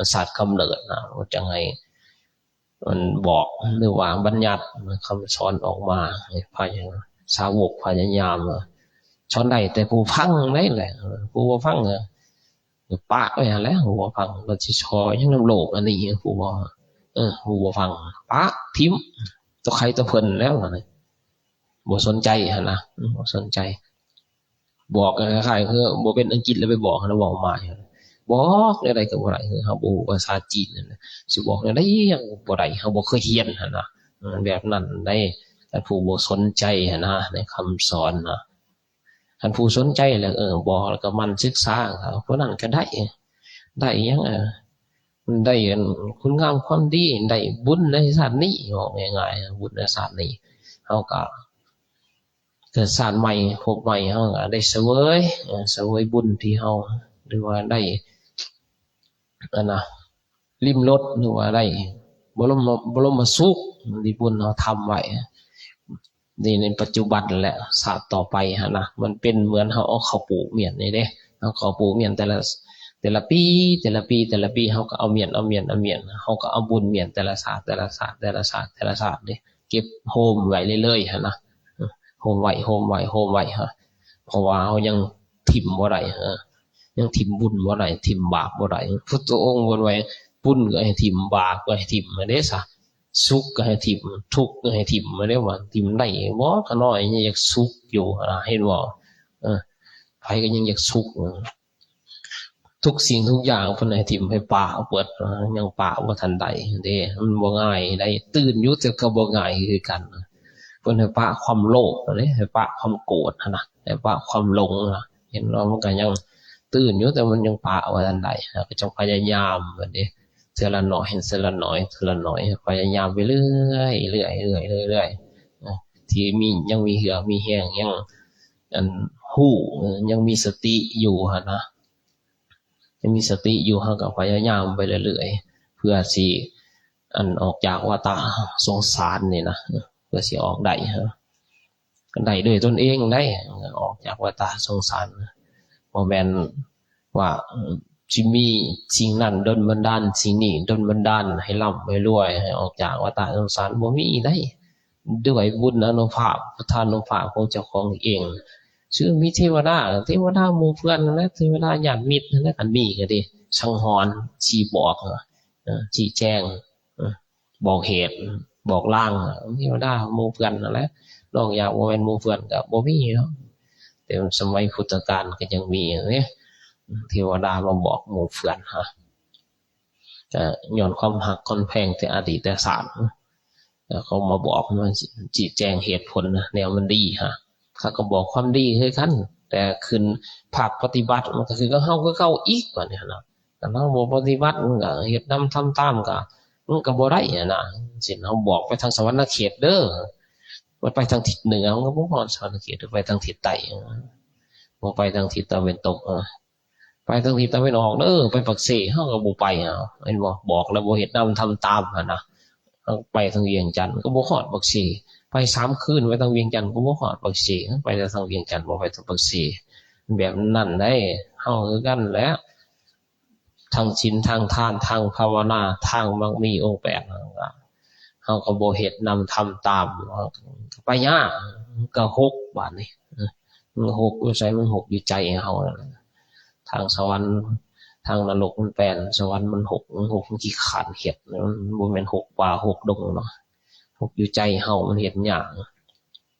ະ ຊາດກຳເນີດນະ ຈັ່ງໃຫ້ ມັນບອກ ຫຼືວ່າບັນຍັດຄຳສອນອອກມາໃຫ້ພະຍາ ສາວົກພະຍາຍາມ ສອນໄດ້ແຕ່ຜູ້ຟັງໄດ້ແຫຼະ ຜູ້ບໍ່ຟັງກໍປະໄວ້ຫັ້ນແຫຼະ ຜູ້ບໍ່ຟັງ ມັນຊິຊອຫຍັງນຳໂລກອັນນີ້ ຜູ້ບໍ່ ເອີ ຜູ້ບໍ່ຟັງ ປະຖິ້ມ ຕົວໃຄຕົວເພິ່ນແລ້ວ ບໍ່ສົນໃຈຫັ້ນນະ ບໍ່ສົນໃຈ. ບອກກໍຄ້າຍໆຄືບໍ່ເປັນອັງກິດແລ້ວໄປບອກຫັ້ນນະ ເວົ້າມາ ບອກແນວໃດກໍບໍ່ໄດ້ ຄືເຮົາບໍ່ຮູ້ພາສາຈີນຫັ້ນນະ ຊິບອກແນວໃດກໍບໍ່ໄດ້ ເຮົາບໍ່ເຄີຍຮຽນຫັ້ນນະ ແບບນັ້ນໃດ໋ ຄັນຜູ້ບໍ່ສົນໃຈຫັ້ນນະ ໃນຄຳສອນນະ ຄັນຜູ້ສົນໃຈແລ້ວ ເອີ ບອກແລ້ວກໍໝັ່ນສຶກສາ ຜູ້ນັ້ນກໍໄດ້ ໄດ້ຫຍັງ ເອີ ໄດ້ອັນຄຸນງາມຄວາມດີ ໄດ້ບຸນໃນຊາດນີ້ ເວົ້າງ່າຍໆ ບຸນໃນຊາດນີ້ ເຮົາກໍ ເກີດຊາດໃໝ່ພົບໃໝ່ ເຮົາກໍໄດ້ສະເຫວີຍ ເອີ ສະເຫວີຍບຸນທີ່ເຮົາ ຫຼືວ່າໄດ້ ອັນນະ ລິມລົດ ຫຼືວ່າໄດ້ບໍລົມ ບໍລົມມະສຸກທີ່ບຸນເຮົາທຳໄວ້ ນີ້ໃນປັດຈຸບັນແຫຼະ ຊາດຕໍ່ໄປຫັ້ນນະ ມັນເປັນເໝືອນເຮົາເອົາເຂົ້າປູກໝ້ຽນນີ້ເດ້ ເຮົາເຂົ້າປູກໝ້ຽນແຕ່ລະ ແຕ່ລະປີ ແຕ່ລະປີ ແຕ່ລະປີ ເຮົາກໍເອົາໝ້ຽນ ເອົາໝ້ຽນ ເອົາໝ້ຽນ ເຮົາກໍເອົາບຸນໝ້ຽນແຕ່ລະຊາດ ແຕ່ລະຊາດ ແຕ່ລະຊາດ ແຕ່ລະຊາດເດ້ ເກັບໂຮມໄວ້ເລື້ອຍໆຫັ້ນນະ ໂຮມໄວ້ ໂຮມໄວ້ ໂຮມໄວ້ ເພາະວ່າເຮົາຍັງຖິ້ມບໍ່ໄດ້ ຍັງຖິ້ມບຸນບໍ່ໄດ້ ຖິ້ມບາບບໍ່ໄດ້ ພຸດທະອົງເພິ່ນວ່າບຸນກໍໃຫ້ຖິ້ມ ບາບກໍໃຫ້ຖິ້ມເດ້ຊະ ສຸກກໍໃຫ້ຖິ້ມ ທຸກກໍໃຫ້ຖິ້ມເດ້ ວ່າຖິ້ມໄດ້ບໍ່ ຂະນ້ອຍຍັງຢາກສຸກຢູ່ ເຫັນບໍ່ ເອີ ໃຜກໍຍັງຢາກສຸກ ທຸກສິ່ງທຸກຢ່າງເພິ່ນໃຫ້ຖິ້ມໃຫ້ປະເບິດ ຍັງປະບໍ່ທັນໄດ້ເດ້ ມັນບໍ່ງ່າຍໃດ໋ ຕື່ນຢູ່ແຕ່ກໍບໍ່ງ່າຍຄືກັນ ເພິ່ນໃຫ້ປະຄວາມໂລບເດ້ ໃຫ້ປະຄວາມໂກດຫັ້ນນະ ໃຫ້ປະຄວາມຫຼົງນະ ເຫັນວ່າມັນກໍຍັງຕື່ນຢູ່ ແຕ່ມັນຍັງປະບໍ່ທັນໄດ້ ກໍຕ້ອງພະຍາຍາມເດ້ ເທື່ອລະໜ້ອຍ ເທື່ອລະໜ້ອຍ ເທື່ອລະໜ້ອຍ ພະຍາຍາມໄປເລື້ອຍໆ ເລື້ອຍໆ ເລື້ອຍໆ ທີ່ມີ ຍັງມີເຫື່ອມີແຮງ ຍັງ ອັນ ຮູ້ ຍັງມີສະຕິຢູ່ຫັ້ນນະ ຍັງມີສະຕິຢູ່ ເຮົາກໍພະຍາຍາມໄປເລື້ອຍໆ ເພື່ອຊິ ອັນ ອອກຈາກວັດຕະສົງສານນີ້ນະ ເພື່ອຊິອອກໄດ້ ໄດ້ດ້ວຍຕົນເອງໄດ໋ ອອກຈາກວັດຕະສົງສານ ບໍ່ແມ່ນວ່າ ເອີ ຊິມີສິ່ງນັ້ນດົນບັນດານ ສິ່ງນີ້ດົນບັນດານ ໃຫ້ລ່ຳໃຫ້ລວຍ ໃຫ້ອອກຈາກວັດຕະສົງສານ ບໍ່ມີໄດ໋ ດ້ວຍບຸນອານຸພາບ ພຸດທານຸພາບຂອງເຈົ້າຂອງເອງ ຊື່ມີເທວະດາ ເທວະດາໝູ່ເພື່ອນຫັ້ນແຫຼະ ເທວະດາຍາດມິດຫັ້ນແຫຼະ ຄັນມີກໍດີ ສັງຫອນ ຊີ້ບອກ ເອີ ຊີ້ແຈງ ເອີ ບອກເຫດ ບອກລາງ ເທວະດາໝູ່ເພື່ອນຫັ້ນແຫຼະ ນອກຈາກບໍ່ແມ່ນໝູ່ເພື່ອນກໍບໍ່ມີເນາະ ແຕ່ສະໄໝພຸດທະການກໍຍັງມີເດ້ ເທວະດາມາບອກໝູ່ເພື່ອນ ກໍຍ້ອນຄວາມຮັກຄວາມແພງແຕ່ອະດີດແຕ່ຊາດ ເຂົາມາບອກ ມາຊີ້ແຈງເຫດຜົນແນວມັນດີ ເຂົາກໍບອກຄວາມດີຄືກັນ ແຕ່ຂຶ້ນພາກປະຕິບັດມັນກໍຄືກັບເຮົາຄືເກົ່າອີກ ບາດນີ້ຫັ້ນນະ ຄັນເຮົາບໍ່ປະຕິບັດ ມັນກໍເຮັດນຳທຳຕາມ ກໍ ມັນກໍບໍ່ໄດ້ຫັ້ນນະ ເຊັ່ນເຮົາບອກໄປທາງສະຫວັນນະເຂດເດີ ມັນໄປທາງທິດເໜືອ ມັນກໍບໍ່ຮອດສະຫວັນນະເຂດ ໄປທາງທິດໃຕ້ ບໍ່ໄປທາງທິດຕາເວັນຕົກ ເອີ ໄປທາງທິດຕາເວັນອອກເດີ ໄປປາກເຊ ເຮົາກໍບໍ່ໄປ ເຫັນບໍ່ ບອກແລ້ວບໍ່ເຮັດນຳທຳຕາມຫັ້ນນະ ເຮົາໄປທາງວຽງຈັນກໍບໍ່ຮອດປາກເຊ ໄປສາມຄືນໄປທາງວຽງຈັນກໍບໍ່ຮອດປາກເຊ ໄປແຕ່ທາງວຽງຈັນ ບໍ່ໄປທາງປາກເຊ ແບບນັ້ນໄດ໋ ເຮົາຄືກັນແຫຼະ ທັງສິນ ທັງທານ ທັງພາວະນາ ທັງມັກມີອົງແປດ ເຮົາກໍບໍ່ເຮັດນຳທຳຕາມ ໄປຍາກ ກໍຫົກ ບາດນີ້ ມັນຫົກຢູ່ໃສ? ມັນຫົກຢູ່ໃຈເຮົານັ້ນແຫຼະ ທາງສະຫວັນ ທາງນະລົກມັນແປດ ສະຫວັນມັນຫົກ ມັນຫົກ ມັນຂີ້ຄ້ານເຮັດ ມັນບໍ່ແມ່ນຫົກປ່າຫົກດົງເນາະ ຫົກຢູ່ໃຈເຮົາ ມັນເຮັດຍາກ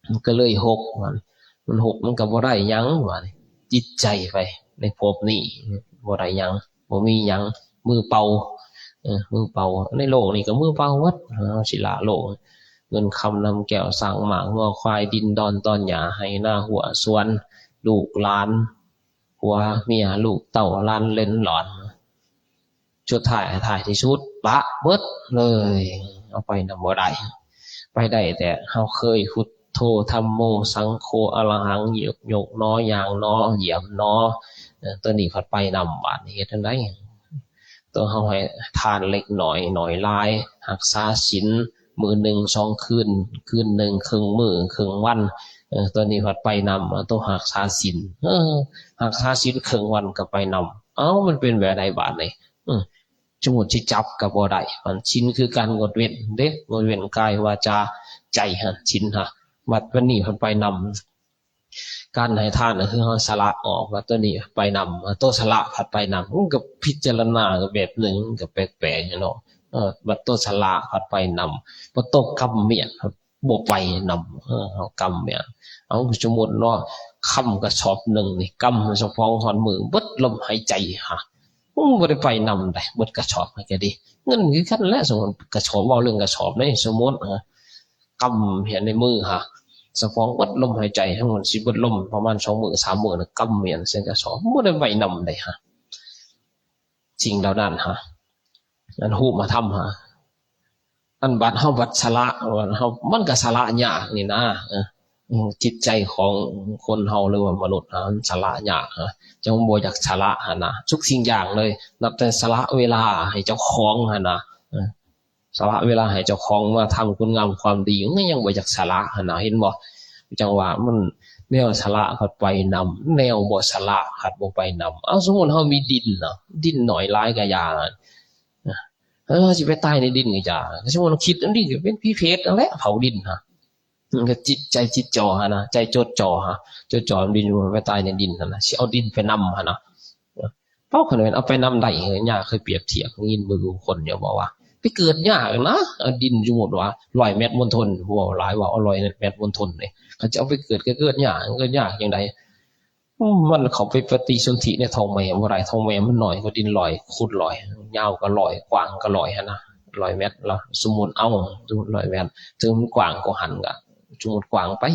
ມັນກໍເລີຍຫົກ ມັນຫົກ ມັນກໍບໍ່ໄດ້ຫຍັງ ວ່ານີ້ ຈິດໃຈໄປໃນພົບນີ້ ບໍ່ໄດ້ຫຍັງ ບໍ່ມີຫຍັງ ມືເປົ່າ ເອີ ມືເປົ່າ ໃນໂລກນີ້ກໍມືເປົ່າໝົດ ເຮົາຊິລະໂລກ ເງິນຄຳນຳແກ້ວ ຊ້າງມ້າງົວຄວາຍ ດິນດອນຕອນຫຍ້າ ໄຮ່ນາຮົ້ວສວນ ລູກຫຼານ ຜົວເມຍ ລູກເຕົ້າ ຫຼານເຫຼັນຫຼອນ ສຸດທ້າຍ ທ້າຍທີ່ສຸດປະເບິດເລີຍ ເອົາໄປນຳບໍ່ໄດ້ ໄປໄດ້ແຕ່ເຮົາເຄີຍ ພຸດໂທ ທຳໂມ ສັງໂຄ ອະລະຫັງ ຍົກ ຍົກໜໍ ຍ່າງໜໍ ຢ້ຽມໜໍ ເອີ ໂຕນີ້ພັດໄປນຳ ບາດນີ້ເຮັດຈັ່ງໃດ? ໂຕເຮົາໃຫ້ທານເລັກໜ້ອຍ ໜ້ອຍຫຼາຍ ຮັກສາສິນມື້ໜຶ່ງສອງຄືນ ຄືນໜຶ່ງເຄິ່ງມື້ເຄິ່ງວັນ ເອີ ໂຕນີ້ພັດໄປນຳ ໂຕຮັກສາສິນ ເອີ ຮັກສາສິນເຄິ່ງວັນກໍໄປນຳ ເອົ້າ ມັນເປັນແບບໃດບາດນີ້? ເອີ ສົມມຸດຊິຈັບກໍບໍ່ໄດ້ ມັນສິນຄືການງົດເວັ້ນເດ້ ງົດເວັ້ນກາຍ ວາຈາ ໃຈຫັ້ນ ສິນຫັ້ນ ບັດວັນນີ້ເພິ່ນໄປນຳ ການໃຫ້ທານກໍຄືເຮົາສະຫຼະອອກ ບັດໂຕນີ້ໄປນຳ ໂຕສະຫຼະພັດໄປນຳ ມັນກໍພິຈາລະນາກໍແບບໜຶ່ງ ມັນກໍແປກໆເນາະ ເອີ ບັດໂຕສະຫຼະພັດໄປນຳ ບັດໂຕກຳໝຽດ ບໍ່ໄປນຳ ເອີ ເຮົາກຳແມ່ນ ເອົາ ສົມມຸດເນາະ ຄຳກະສອບໜຶ່ງນີ້ ກຳສະເພາະຮອດມື້ ເບິດລົມຫາຍໃຈຫາ ມັນບໍ່ໄດ້ໄປນຳໃດ ເບິດກະສອບໃຫ້ກະດີ ເງິນຄືກັນແຫຼະ ສົມມຸດກະສອບ ເວົ້າເລື່ອງກະສອບເດ້ ສົມມຸດ ເອີ ກຳເຮັດໃນມືຫາ ສະເພາະເບິດລົມຫາຍໃຈ ທັງໝົດຊິເບິດລົມປະມານສອງມື້ສາມມື້ນະ ກຳແມ່ນໃສ່ກະສອບ ບໍ່ໄດ້ໄປນຳໃດຫາ ສິ່ງເຫຼົ່ານັ້ນຫາ ອັນຮູບມາທຳຫາ ອັນບັດເຮົາບັດສະຫຼະ ເຮົາ ມັນກໍສະຫຼະຍາກນີ້ນາ ເອີ ອືມ ຈິດໃຈຂອງຄົນເຮົາ ຫຼືວ່າມະນຸດເຮົາ ມັນສະຫຼະຍາກ ຈັ່ງບໍ່ຢາກສະຫຼະຫັ້ນນະ ທຸກສິ່ງຢ່າງເລີຍ ນັບແຕ່ສະຫຼະເວລາໃຫ້ເຈົ້າຂອງຫັ້ນນະ ເອີ ສະຫຼະເວລາໃຫ້ເຈົ້າຂອງມາທຳຄຸນງາມຄວາມດີ ມັນຍັງບໍ່ຢາກສະຫຼະຫັ້ນນະ ເຫັນບໍ່? ຈັ່ງວ່າມັນ ແນວສະຫຼະພັດໄປນຳ ແນວບໍ່ສະຫຼະພັດບໍ່ໄປນຳ ເອົາ ສົມມຸດເຮົາມີດິນເນາະ ດິນໜ້ອຍຫຼາຍກະຢ່າ ເອີ ເຮົາຊິໄປຕາຍໃນດິນກະຢ່າ ສົມມຸດເຮົາຄິດອັນນີ້ກະເປັນຜີເຜດຫັ້ນແຫຼະ ເຜົາດິນຫັ້ນ ມັນກະຈິດໃຈຈິດຈ່ອຫານະ ໃຈຈົດຈ່ອຫາ ຈົດຈ່ອດິນ ໄປຕາຍໃນດິນຫັ້ນນະ ຊິເອົາດິນໄປນຳຫັ້ນນະ ເອົ້າ ຄັນແມ່ນເອົາໄປນຳໄດ້ ຍ່າເຄີຍປຽບທຽບ ໄດ້ຍິນເບິ່ງຄົນເຂົາເວົ້າວ່າ ໄປເກີດຍາກນະ ເອົາດິນ ສົມມຸດວ່າຮ້ອຍແມັດມົນທົນ ເວົ້າຫຼາຍວ່າເອົາຮ້ອຍແມັດມົນທົນນີ້ ຄັນຈະເອົາໄປເກີດກະເກີດຍາກ ເກີດຍາກຈັ່ງໃດ? ມັນເຂົ້າໄປປະຕິສົນທິໃນທ້ອງແມ່ບໍ່ໄດ້ ທ້ອງແມ່ມັນນ້ອຍກວ່າດິນຮ້ອຍຄູນຮ້ອຍ ຍາວກະຮ້ອຍ ກວ້າງກະຮ້ອຍຫັ້ນນະ ຮ້ອຍແມັດລະ ສົມມຸດເອົາ ສົມມຸດຮ້ອຍແມັດ ເຖິງມັນກວ້າງກວ່າຫັ້ນກະ ສົມມຸດກວ້າງໄປ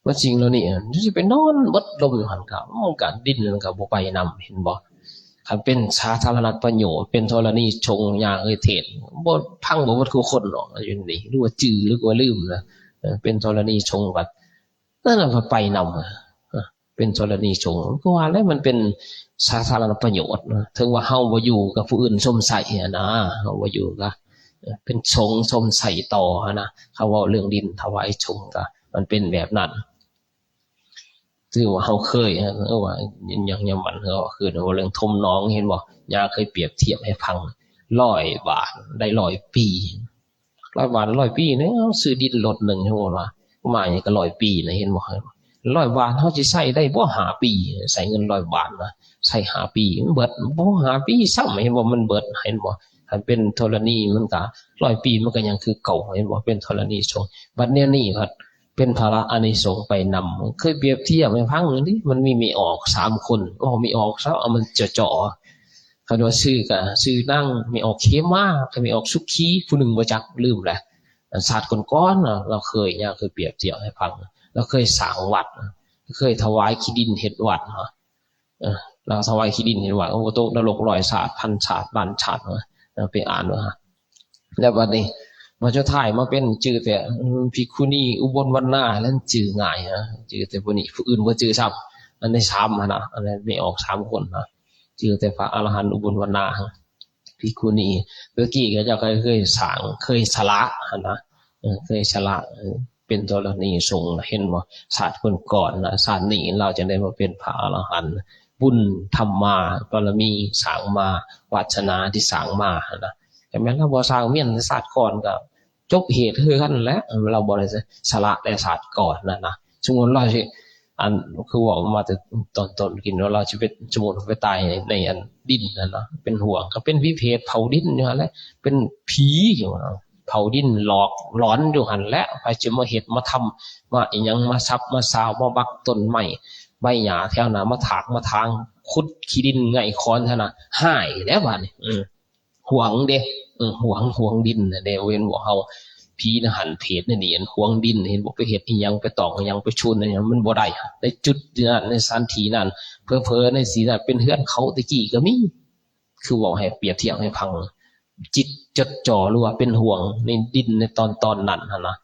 ວ່າສິ່ງເຫຼົ່ານີ້ ເຮົາຊິໄປນອນເບິດລົມຢູ່ຫັ້ນກະ ມັນກະດິນມັນກະບໍ່ໄປນຳ ເຫັນບໍ່? ຄັນເປັນສາທາລະນະປະໂຫຍດ ເປັນທໍລະນີສົງ ຍ່າເອີຍເທດ ບໍ່ ຟັງບໍ່ເບິດຄູ່ຄົນດອກ ຢູ່ນີ້ ຫຼືວ່າຈື່ ຫຼືວ່າລືມນະ ເປັນທໍລະນີສົງ ບັດ ນັ້ນນະ ໄປນຳ ເປັນທໍລະນີສົງ ຄືວ່າແຫຼະ ມັນເປັນສາທາລະນະປະໂຫຍດ ເຖິງວ່າເຮົາບໍ່ຢູ່ກະຜູ້ອື່ນຊົມໃຊ້ຫັ້ນນະ ເຮົາບໍ່ຢູ່ກະເປັນສົງຊົມໃຊ້ຕໍ່ຫັ້ນນະ ເຂົາເວົ້າເລື່ອງດິນຖວາຍສົງກະ ມັນເປັນແບບນັ້ນ ຖືວ່າເຮົາເຄີຍ ເອີ ວ່າຫຍັງຍາມມັນ ເຮົາຄືເວົ້າເລື່ອງຖົມໜອງ ເຫັນບໍ່? ຍ່າເຄີຍປຽບທຽບໃຫ້ຟັງ ຮ້ອຍບາດໄດ້ຮ້ອຍປີ ຮ້ອຍບາດຮ້ອຍປີນີ້ ເຮົາຊື້ດິນລົດໜຶ່ງ ສົມມຸດວ່າ ມາຫຍັງກະຮ້ອຍປີນະ ເຫັນບໍ່? ຮ້ອຍບາດເຮົາຊິໃຊ້ໄດ້ບໍ່ຫ້າປີ? ໃຊ້ເງິນຮ້ອຍບາດນະ ໃຊ້ຫ້າປີມັນເບິດ ບໍ່ຫ້າປີຊ້ຳ ເຫັນບໍ່? ມັນເບິດ ເຫັນບໍ່? ຄັນເປັນທໍລະນີມັນກະຮ້ອຍປີ ມັນກະຍັງຄືເກົ່າ ເຫັນບໍ່? ເປັນທໍລະນີສົງ ບັດແນວນີ້ພັດເປັນພາລະອານິສົງໄປນຳ ເຄີຍປຽບທຽບໃຫ້ຟັງເດ້ ມັນມີແມ່ອອກສາມຄົນ ເວົ້າແມ່ອອກຊະ ເອົາມັນເຈາະໆ ຄັນວ່າຊື່ກະຊື່ນາງແມ່ອອກເຂມາ ກັບແມ່ອອກສຸຂີ ຜູ້ໜຶ່ງບໍ່ຈັກ ລືມແຫຼະ ອັນຊາດກ່ອນໆ ລາວເຄີຍ ຍ່າເຄີຍປຽບທຽບໃຫ້ຟັງ ລາວເຄີຍສ້າງວັດ ເຄີຍຖວາຍຂີ້ດິນເຮັດວັດ ເອີ ລາວຖວາຍຂີ້ດິນເຮັດວັດ ໂອ້ ຕົກນະລົກຮ້ອຍຊາດ ພັນຊາດ ລ້ານຊາດ ເອີ ໄປອ່ານເບິ່ງ ແລ້ວບັດນີ້ ມາສຸດທ້າຍມາເປັນຈື່ແຕ່ ອືມ ພິກຂຸນີອຸບົນວັນນາ ແລ້ວຈື່ງ່າຍ ຈື່ແຕ່ຜູ້ນີ້ ຜູ້ອື່ນບໍ່ຈື່ຊ້ຳ ອັນນີ້ສາມຫັ້ນນະ ອັນນີ້ແມ່ອອກສາມຄົນນະ ຈື່ແຕ່ພະອະລະຫັນອຸບົນວັນນາ ພິກຂຸນີ ເມື່ອກີ້ເຂົາເຈົ້າກໍເຄີຍສ້າງ ເຄີຍສະຫຼະຫັ້ນນະ ເອີ ເຄີຍສະຫຼະ ເອີ ເປັນທໍລະນີສົງ ເຫັນບໍ່? ຊາດກ່ອນໆນະ ຊາດນີ້ລາວຈຶ່ງໄດ້ມາເປັນພະອະລະຫັນ ບຸນທຳມາບາລະມີສ້າງມາ ວາສະໜາທີ່ສ້າງມາຫັ້ນນະ ແຕ່ແມ່ນລາວບໍ່ສ້າງມຽນຊາດກ່ອນກໍ ຈົບເຫດຄືກັນແຫຼະ ລາວບໍ່ໄດ້ສະຫຼະແຕ່ຊາດກ່ອນນັ້ນນະ ສົມມຸດລາວຊິ ອັນ ຄືເວົ້າມາແຕ່ຕອນຕົ້ນກິນວ່າລາວຊິໄປ ສົມມຸດໄປຕາຍໃນ ໃນອັນດິນຫັ້ນນະ ເປັນຮ່ວງ ກໍເປັນພິເພດເຜົາດິນຢູ່ຫັ້ນແຫຼະ ເປັນຜີຢູ່ຫັ້ນນະ ເຜົາດິນຫຼອກຫຼອນຢູ່ຫັ້ນແຫຼະ ໃຜຊິມາເຮັດມາທຳ ມາອີ່ຫຍັງ ມາສັບມາຊາວ ມາບັກຕົ້ນໄມ້ໃບຫຍ້າແຖວນັ້ນ ມາຖາກມາຖາງ ຂຸດຂີ້ດິນໄງ່ຄ້ອນຫັ້ນນະ ຮ້າຍແຫຼະບາດນີ້ ເອີ ຫວງເດ້ ເອີ ຫວງ ຫວງດິນນະເດ້ ເຫັນບໍ່ເຮົາ ຜີໃນຫັ້ນເຜດໃນນີ້ ອັນຫວງດິນ ເຫັນບໍ່ ໄປເຮັດອີ່ຫຍັງ ໄປຕອກອີ່ຫຍັງ ໄປຊຸນອີ່ຫຍັງ ມັນບໍ່ໄດ້ ໃນຈຸດນັ້ນ ໃນສະຖານທີ່ນັ້ນ ເຜີໆໃນທີ່ນັ້ນເປັນເຮືອນເຂົາແຕ່ກີ້ກໍມີ. ຄືເວົ້າໃຫ້ປຽບທຽບໃຫ້ຟັງ ຈິດຈົດຈ່ອ ຫຼືວ່າເປັນຫ່ວງໃນດິນໃນຕອນ ຕອນນັ້ນຫັ້ນນະ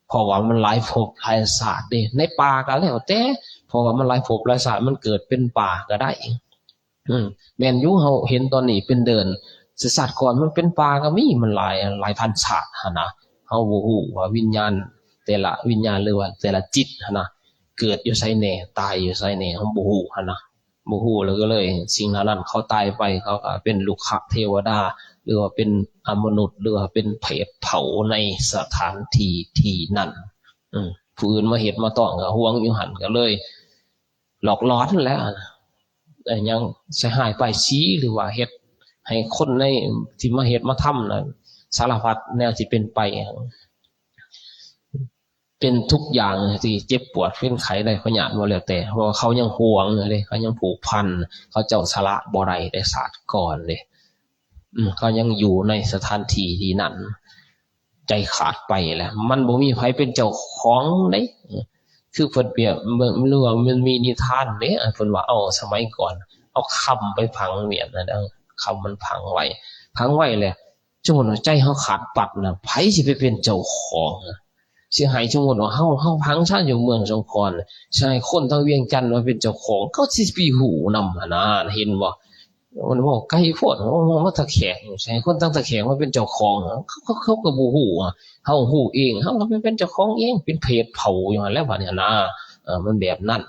ເພາະວ່າມັນຫຼາຍພົບຫຼາຍຊາດເດ້. ໃນປ່າກໍແລ້ວແຕ່ ເພາະວ່າມັນຫຼາຍພົບຫຼາຍຊາດ ມັນເກີດເປັນປ່າກໍໄດ້. ອືມ ແມ່ນຢູ່ ເຮົາເຫັນຕອນນີ້ເປັນເດີ່ນ ຊາດກ່ອນມັນເປັນປ່າກໍມີ ມັນຫຼາຍ ຫຼາຍພັນຊາດຫັ້ນນະ. ເຮົາບໍ່ຮູ້ວ່າວິນຍານແຕ່ລະວິນຍານ ຫຼືວ່າແຕ່ລະຈິດຫັ້ນນະ ເກີດຢູ່ໃສແດ່ ຕາຍຢູ່ໃສແດ່ ເຮົາບໍ່ຮູ້ຫັ້ນນະ. ບໍ່ຮູ້ ແລ້ວກໍເລີຍ ສິ່ງເຫຼົ່ານັ້ນເຂົາຕາຍໄປ ເຂົາກໍເປັນລຸກຂະເທວະດາ ຫຼືວ່າເປັນອະມະນຸດ ຫຼືວ່າເປັນເຜດເຜົ່າໃນສະຖານທີ່ທີ່ນັ້ນ. ອືມ ຜູ້ອື່ນມາເຮັດມາຕ້ອງກໍຫ່ວງຢູ່ຫັ້ນ ກໍເລີຍຫຼອກຫຼອນແຫຼະ. ເອີ ຍັງໃສ່ຮ້າຍປ້າຍສີ ຫຼືວ່າເຮັດໃຫ້ຄົນໃນທີ່ມາເຮັດມາທຳນັ້ນ ສາລະພັດແນວທີ່ເປັນໄປ ເປັນທຸກຢ່າງທີ່ເຈັບປວດເປັນໄຂ້ໄດ້ພະຍາດບໍ່ແລ້ວແຕ່ ເພາະວ່າເຂົາຍັງຫ່ວງເດ້ ເຂົາຍັງຜູກພັນ ເຂົາເຈົ້າສະຫຼະບໍ່ໄດ້ແຕ່ຊາດກ່ອນເດ້. ອືມ ເຂົາຍັງຢູ່ໃນສະຖານທີ່ທີ່ນັ້ນ ໃຈຂາດໄປແລ້ວ ມັນບໍ່ມີໃຜເປັນເຈົ້າຂອງເດ້. ຄືເພິ່ນປຽບ ຫຼືວ່າມັນມີນິທານເດ້ ເພິ່ນວ່າເອົາສະໄໝກ່ອນ ເອົາຄຳໄປຝັງວຽນນັ້ນ ເອົາຄຳມັນຝັງໄວ້ ຝັງໄວ້ແລ້ວ ສົມມຸດວ່າໃຈເຮົາຂາດປັບນະ ໃຜຊິໄປເປັນເຈົ້າຂອງ? ຊິໃຫ້ສົມມຸດວ່າເຮົາ ເຮົາຝັງຊະຢູ່ເມືອງສົງຂອນ ຊິໃຫ້ຄົນທາງວຽງຈັນມາເປັນເຈົ້າຂອງ ເຂົາຊິໄປຮູ້ນຳຫັ້ນນາ ເຫັນບໍ່? ມັນເວົ້າໄກໂພດ ເວົ້າມາຕາແຂກ ຊິໃຫ້ຄົນທາງຕາແຂກມາເປັນເຈົ້າຂອງ ເຂົາ ເຂົາ ເຂົາກໍບໍ່ຮູ້ ເຮົາຮູ້ເອງ ເຮົາກໍໄປເປັນເຈົ້າຂອງເອງ ເປັນເຜດເຜົ່າຢູ່ຫັ້ນແຫຼະ ບາດນີ້ຫັ້ນນາ ເອີ ມັນແບບນັ້ນ.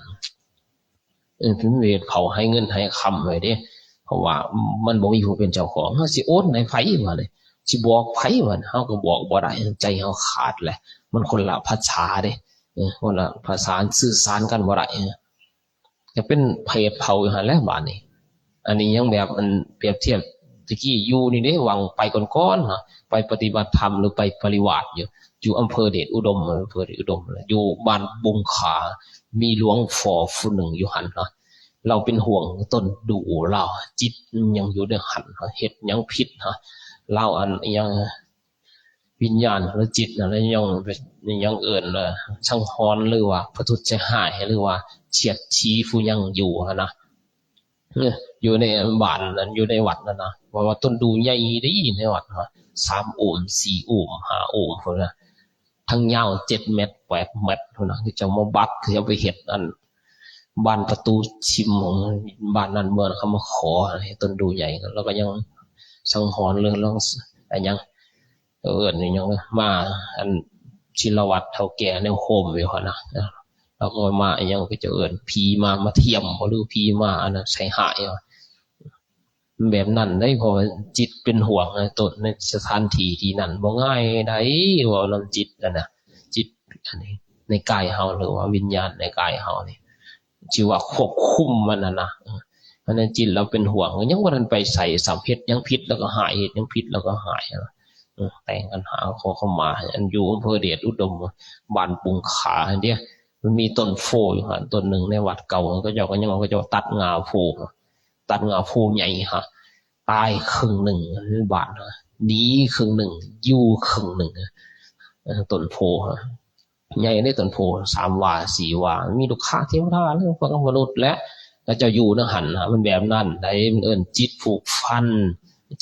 ເອີ ເປັນເວດເຜົາໃຫ້ເງິນໃຫ້ຄຳໄວ້ເດ້ ເພາະວ່າມັນບໍ່ມີຜູ້ເປັນເຈົ້າຂອງ ເຮົາຊິໂອນໃຫ້ໃຜວະນີ້ ຊິບອກໃຜວະນີ້ ເຮົາກໍບອກບໍ່ໄດ້ ໃຈເຮົາຂາດແຫຼະ ມັນຄົນລະພາສາເດ້ ເອີ ຄົນລະພາສາ ສື່ສານກັນບໍ່ໄດ້ ເອີ ກໍເປັນເຜດເຜົາຢູ່ຫັ້ນແຫຼະບາດນີ້. ອັນນີ້ຍັງແບບ ອັນປຽບທຽບແຕ່ກີ້ຢູ່ນີ້ເດ້ ຫວ່າງໄປກ່ອນໆເນາະ ໄປປະຕິບັດທຳ ຫຼືໄປປະລິວາດຢູ່ ຢູ່ອຳເພີເດດອຸດົມ ອຳເພີເດດອຸດົມ ຢູ່ບ້ານບຸງຂາ ມີຫຼວງພໍ່ຜູ້ໜຶ່ງຢູ່ຫັ້ນເນາະ ລາວເປັນຫ່ວງຕົ້ນດູລາວ ຈິດຍັງຢູ່ໃນຫັ້ນ ເຮັດຫຍັງຜິດເນາະ ລາວ ອັນ ອີຫຍັງ ວິນຍານ ຫຼືຈິດນັ້ນ ຍັງ ຍັງເອີ້ນວ່າສັງຫອນ ຫຼືວ່າປະທຸດໃສ່ຮ້າຍ ຫຼືວ່າສຽດສີຜູ້ຍັງຢູ່ຫັ້ນນະ. ເອີ ຢູ່ໃນບ້ານນັ້ນ ຢູ່ໃນວັດນັ້ນນະ ເພາະວ່າຕົ້ນດູໃຫຍ່ເດ້ໃນວັດນະ ສາມໂອມ ສີ່ໂອມ ຫ້າໂອມພຸ້ນນະ ທັງຍາວເຈັດແມັດ ແປດແມັດພຸ້ນນະ ເຂົາເຈົ້າມາບັກ ເຂົາເຈົ້າໄປເຮັດອັນ ບານປະຕູທິ່ມຂອງບ້ານນັ້ນເມືອງ ເຂົາມາຂໍໃຫ້ຕົ້ນດູໃຫຍ່ ແລ້ວກໍຍັງສັງຫອນເລື່ອງ ລອງ ອັນຫຍັງ ເອີ້ນອີຫຍັງ ມາ ອັນ ສິລະວັດເຖົ້າແກ່ແນວໂຮມຢູ່ຫັ້ນນະ ແລ້ວກໍມາອີຫຍັງ ເຂົາເຈົ້າເອີ້ນ ຜີມາ ມາທຽມບໍ່ ຫຼືຜີມາ ອັນນັ້ນ ໃສ່ຮ້າຍ ແບບນັ້ນໄດ໋ ເພາະວ່າຈິດເປັນຫ່ວງນະ ຕົນໃນສະຖານທີ່ທີ່ນັ້ນ ບໍ່ງ່າຍໃດ໋ ເວົ້ານຳຈິດຫັ້ນນະ ຈິດອັນນີ້ໃນກາຍເຮົາ ຫຼືວ່າວິນຍານໃນກາຍເຮົານີ້ ທີ່ວ່າຄວບຄຸມມັນຫັ້ນນະ ເອີ ອັນນັ້ນຈິດລາວເປັນຫ່ວງ ຍັງບໍ່ທັນໄປໃສຊ້ຳ ເຮັດຫຍັງຜິດລາວກໍຮ້າຍ ເຮັດຫຍັງຜິດລາວກໍຮ້າຍ ເອີ ແຕ່ງກັນຫາຂໍຂະມາ ອັນຢູ່ອຳເພີເດດອຸດົມ ບ້ານປຸງຂາຫັ້ນເດ ມັນມີຕົ້ນໂພຢູ່ຫັ້ນຕົ້ນໜຶ່ງໃນວັດເກົ່າ ເຂົາເຈົ້າກໍຍັງວ່າ ເຂົາເຈົ້າຕັດງ່າໂພ ຕັດງ່າໂພໃຫຍ່ຫັ້ນ ຕາຍເຄິ່ງໜຶ່ງໃນບ້ານ ໜີເຄິ່ງໜຶ່ງ ຢູ່ເຄິ່ງໜຶ່ງ ເອີ ຕົ້ນໂພ ໃຫຍ່ເດ້ຕົ້ນໂພ ສາມວາ ສີ່ວາ ມີລູກຄ້າເທວະດາ ແລະ ພວກມະນຸດ ແລະ ເຂົາເຈົ້າຢູ່ໃນຫັ້ນນະ ມັນແບບນັ້ນໃດ໋ ມັນເອີ້ນຈິດຜູກພັນ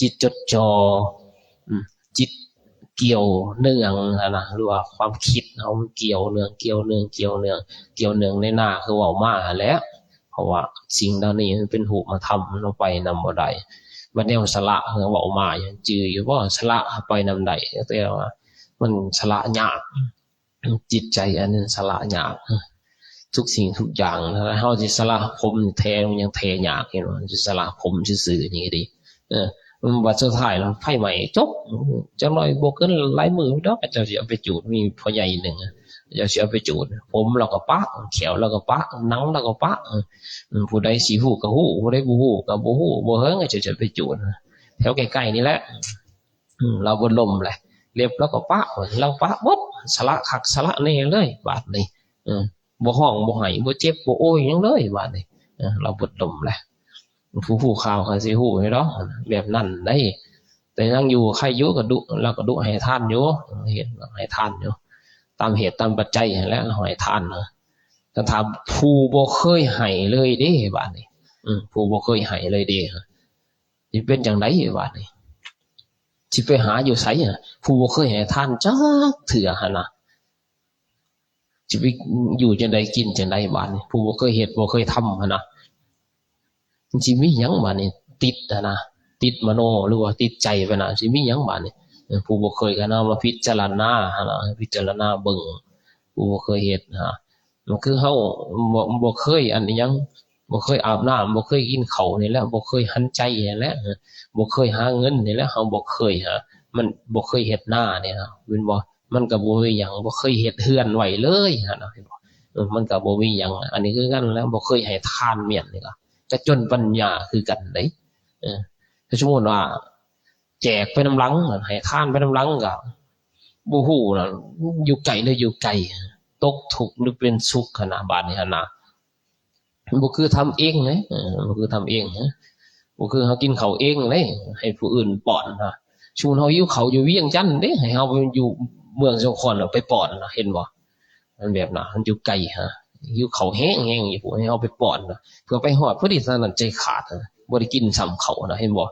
ຈິດຈົດຈ່ອ ອືມ ຈິດກ່ຽວເນື່ອງຫັ້ນນະ ຫຼືວ່າຄວາມຄິດເຮົາມັນກ່ຽວເນື່ອງ ກ່ຽວເນື່ອງ ກ່ຽວເນື່ອງ ກ່ຽວເນື່ອງໃນໜ້າ ຄືເວົ້າມາຫັ້ນແຫຼະ ເພາະວ່າສິ່ງເຫຼົ່ານີ້ມັນເປັນຮູບມະທຳ ມັນເອົາໄປນຳບໍ່ໄດ້ ບັດແນວສະຫຼະ ເວົ້າມາຍັງຈື່ຢູ່ບໍ່ ສະຫຼະໄປນຳໄດ້ ແຕ່ວ່າມັນສະຫຼະຍາກ ຈິດໃຈອັນນັ້ນສະຫຼະຍາກ ທຸກສິ່ງທຸກຢ່າງ ຖ້າເຮົາຊິສະຫຼະຜົມແທ້ ມັນຍັງແທ້ຍາກ ເຫັນບໍ່ ຊິສະຫຼະຜົມຊື່ໆນີ້ເດ້ ເອີ ບັດສຸດທ້າຍແລ້ວໄຟໄໝ້ຈົບ ຈັກໜ້ອຍບໍ່ເກີນຫຼາຍມື້ດອກ ເຂົາເຈົ້າຊິເອົາໄປຈູດ ມີພໍ່ໃຫຍ່ໜຶ່ງ ເຂົາເຈົ້າຊິເອົາໄປຈູດ ຜົມລາວກໍປະ ແຂ້ວລາວກໍປະ ໜັງລາວກໍປະ ເອີ ຜູ້ໃດຊິຮູ້ກໍຮູ້ ຜູ້ໃດບໍ່ຮູ້ກໍບໍ່ຮູ້ ບໍ່ເຫິງເຂົາເຈົ້າຊິເອົາໄປຈູດ ແຖວໃກ້ໆນີ້ແຫຼະ ອືມ ລາວເບິດລົມແຫຼະ ເລັບລາວກໍປະ ລາວປະເບິດ ສະຫຼະຄັກສະຫຼະແນ່ເລີຍບາດນີ້ ເອີ ບໍ່ຮ້ອງບໍ່ໄຫ້ ບໍ່ເຈັບບໍ່ໂອຍຫຍັງເລີຍບາດນີ້ ເອີ ລາວເບິດລົມແຫຼະ ຜູ້ຮູ້ຂ່າວກໍຊິຮູ້ຢູ່ດອກ ແບບນັ້ນໄດ໋ ແຕ່ຍັງຢູ່ໄຄຢູ່ ກໍດຸ ລາວກໍດຸໃຫ້ທານຢູ່ ເຮັດໃຫ້ທານຢູ່ ຕາມເຫດຕາມປັດໄຈຫັ້ນແຫຼະ ເຮົາໃຫ້ທານນະ. ແຕ່ຖ້າຜູ້ບໍ່ເຄີຍໃຫ້ເລີຍເດ້ ບາດນີ້ ອືມ ຜູ້ບໍ່ເຄີຍໃຫ້ເລີຍເດ້ ຊິເປັນຈັ່ງໃດບາດນີ້? ຊິໄປຫາຢູ່ໃສ? ຜູ້ບໍ່ເຄີຍໃຫ້ທານຈັກເທື່ອຫັ້ນນະ ຊິໄປຢູ່ຈັ່ງໃດ ກິນຈັ່ງໃດບາດນີ້? ຜູ້ບໍ່ເຄີຍເຮັດ ບໍ່ເຄີຍທຳຫັ້ນນະ ມັນຊິມີຫຍັງບາດນີ້? ຕິດຫັ້ນນະ ຕິດມະໂນ ຫຼືວ່າຕິດໃຈໄປນະ ຊິມີຫຍັງບາດນີ້? ເອີ ຜູ້ບໍ່ເຄີຍ ຄັນເຮົາມາພິຈາລະນາຫັ້ນນະ ພິຈາລະນາເບິ່ງ ຜູ້ບໍ່ເຄີຍເຮັດນະ ມັນຄືເຮົາບໍ່ ບໍ່ເຄີຍອັນອີ່ຫຍັງ ບໍ່ເຄີຍອາບນ້ຳ ບໍ່ເຄີຍກິນເຂົ້ານີ້ແຫຼະ ບໍ່ເຄີຍຫັນໃຈນີ້ແຫຼະ ບໍ່ເຄີຍຫາເງິນນີ້ແຫຼະ ເຮົາບໍ່ເຄີຍຫາ ມັນບໍ່ເຄີຍເຮັດນານີ້ນະ ແມ່ນບໍ່? ມັນກໍບໍ່ມີຫຍັງ ບໍ່ເຄີຍເຮັດເຮືອນໄວ້ເລີຍຫັ້ນນະ ເຫັນບໍ່? ເອີ ມັນກໍບໍ່ມີຫຍັງ ອັນນີ້ຄືກັນແຫຼະ ບໍ່ເຄີຍໃຫ້ທານແມ່ນນີ້ກໍ ກະຈົນປັນຍາຄືກັນເດ້. ເອີ ສົມມຸດວ່າແຈກໄປນຳຫຼັງ ໃຫ້ທານໄປນຳຫຼັງ ກໍບໍ່ຮູ້ນະ ຢູ່ໃກ້ຫຼືຢູ່ໄກ ຕົກທຸກຫຼືເປັນສຸກຫັ້ນນະ ບາດນີ້ຫັ້ນນະ. ບໍ່ຄືທຳເອງເດ້ ເອີ ບໍ່ຄືທຳເອງເດ້ ບໍ່ຄືເຮົາກິນເຂົ້າເອງເດ້ ໃຫ້ຜູ້ອື່ນປ້ອນນະ. ສົມມຸດເຮົາຫິວເຂົ້າຢູ່ວຽງຈັນເດ້ ໃຫ້ເຮົາໄປຢູ່ເມືອງສົງຂອນແລ້ວໄປປ້ອນນະ ເຫັນບໍ່? ມັນແບບນັ້ນ ມັນຢູ່ໄກຫາ ຫິວເຂົ້າແຮງໆຢູ່ພຸ້ນ ໃຫ້ເຮົາໄປປ້ອນນະ ເພື່ອໄປຮອດພໍດີ ສະນັ້ນໃຈຂາດ ບໍ່ໄດ້ກິນຊ້ຳເຂົ້ານະ ເຫັນບໍ່?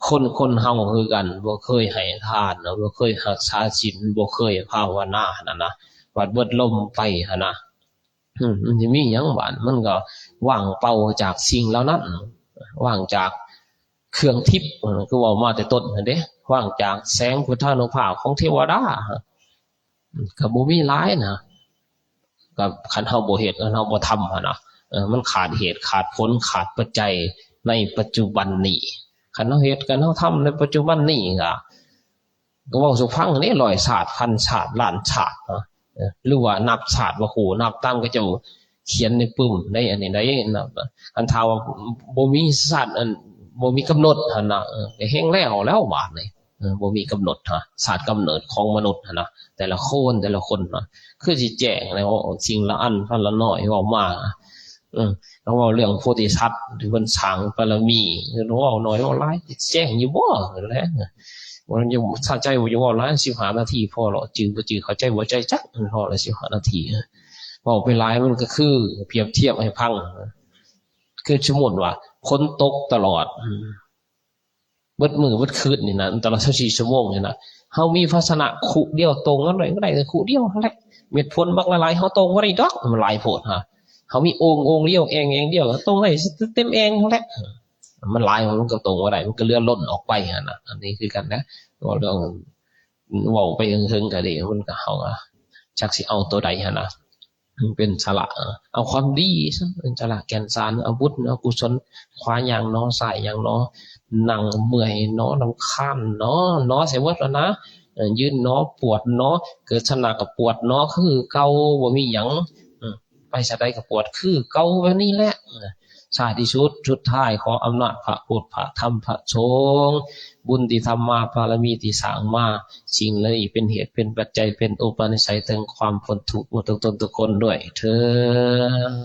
ຄົນ ຄົນເຮົາຄືກັນ ບໍ່ເຄີຍໃຫ້ທານນະ ບໍ່ເຄີຍຮັກສາສິນ ບໍ່ເຄີຍພາວະນາຫັ້ນນະ ບາດເບິດລົມໄປຫັ້ນນະ ອືມ ມັນຊິມີຫຍັງບາດ? ມັນກໍວ່າງເປົ່າຈາກສິ່ງເຫຼົ່ານັ້ນ ວ່າງຈາກເຄື່ອງທິບ ຄືເວົ້າມາແຕ່ຕົ້ນຫັ້ນເດ້ ວ່າງຈາກແສງພຸດທານຸພາບຂອງເທວະດາ ກໍບໍ່ມີຫຼາຍນະ. ກໍຄັນເຮົາບໍ່ເຮັດ ຄັນເຮົາບໍ່ທຳຫັ້ນນະ ເອີ ມັນຂາດເຫດຂາດຜົນ ຂາດປັດໄຈໃນປັດຈຸບັນນີ້. ຄັນເຮົາເຮັດ ຄັນເຮົາທຳໃນປັດຈຸບັນນີ້ ກໍ ກໍເວົ້າສູ່ຟັງເດ້ ຮ້ອຍຊາດ ພັນຊາດ ລ້ານຊາດເນາະ ເອີ ຫຼືວ່ານັບຊາດບໍ່ຮູ້ ນັບຕາມເຂົາເຈົ້າຂຽນໃນປຶ້ມ ໃນອັນນີ້ໃດນະ. ຄັນຖ້າວ່າບໍ່ມີຊາດ ອັນ ບໍ່ມີກຳນົດຫັ້ນນະ ເອີ ກໍແຮ່ງແລ້ວແລ້ວບາດນີ້ ເອີ ບໍ່ມີກຳນົດຫາ ຊາດກຳເນີດຂອງມະນຸດຫັ້ນນະ ແຕ່ລະຄົນ ແຕ່ລະຄົນນະ ຄືຊິແຈ້ງແລ້ວ ສິ່ງລະອັນພັນລະໜ້ອຍເວົ້າມາ ເອີ ເຮົາເວົ້າເລື່ອງໂພທິສັດທີ່ເພິ່ນສ້າງບາລະມີ ເວົ້າໜ້ອຍເວົ້າຫຼາຍ ແຈ້ງຢູ່ບໍ່? ນັ້ນແຫຼະ ບໍ່ ຖ້າໃຈບໍ່ຢາກເວົ້າຫຼາຍ ສິບຫ້ານາທີພໍແລ້ວ ຈື່ບໍ່ຈື່ ເຂົ້າໃຈບໍ່ໃຈຈັກ ພໍແລ້ວ ສິບຫ້ານາທີ ເວົ້າໄປຫຼາຍມັນກໍຄື ປຽບທຽບໃຫ້ຟັງ ຄືສົມມຸດວ່າຝົນຕົກຕະຫຼອດ ເບິດມື້ເບິດຄືນນີ້ນະ ຕະຫຼອດຊາວສີ່ຊົ່ວໂມງນີ້ນະ ເຮົາມີພາຊະນະຄຸດຽວ ໂຕ່ງອັນໃດກໍໄດ້ ຄຸດຽວຫັ້ນແຫຼະ ເມັດຝົນບັກຫຼາຍໆ ເຮົາໂຕ່ງບໍ່ໄດ້ດອກ ມັນຫຼາຍໂພດຫາ. ເຮົາມີໂອ່ງ ໂອ່ງດຽວ ແອ່ງ ແອ່ງດຽວ ໂຕ່ງໄດ້ເຕັມແອ່ງຫັ້ນແຫຼະ ມັນຫຼາຍ ມັນກໍໂຕ່ງບໍ່ໄດ້ ມັນກໍເຫຼືອລົ້ນອອກໄປຫັ້ນນະ. ອັນນີ້ຄືກັນນະ ເວົ້າເລື່ອງ ເວົ້າໄປເຖິງໆ ກໍດີ ມັນກໍ ເຮົາກໍຈັກຊິເອົາໂຕໃດຫັ້ນນະ. ເປັນສາລະ ເອົາຄວາມດີຊະ ເປັນສາລະແກ່ນສານ ເອົາບຸນ ເອົາກຸສົນ ຂວາຍ່າງໜໍ ຊ້າຍຍ່າງໜໍ ນັ່ງເມື່ອຍໜໍ ລຳຄານໜໍ ໜໍໃສ່ໝົດແລ້ວນະ ເອີ ຢືນໜໍ ປວດໜໍ ເກີດຊາດໜ້າກໍປວດໜໍຄືເກົ່າ ບໍ່ມີຫຍັງ ເອີ ໄປຊາດໃດກໍປວດຄືເກົ່າ ແບບນີ້ແຫຼະ. ເອີ ທ້າຍທີ່ສຸດ ສຸດທ້າຍ ຂໍອຳນາດພະພຸດ ພະທຳ ພະສົງ ບຸນທີ່ທຳມາ ບາລະມີທີ່ສ້າງມາ ສິ່ງເຫຼົ່ານີ້ເປັນເຫດເປັນປັດໄຈ ເປັນອຸປະນິໄສເຖິງຄວາມພົ້ນທຸກໝົດທຸກຕົນທຸກຄົນດ້ວຍເທີ້ນ.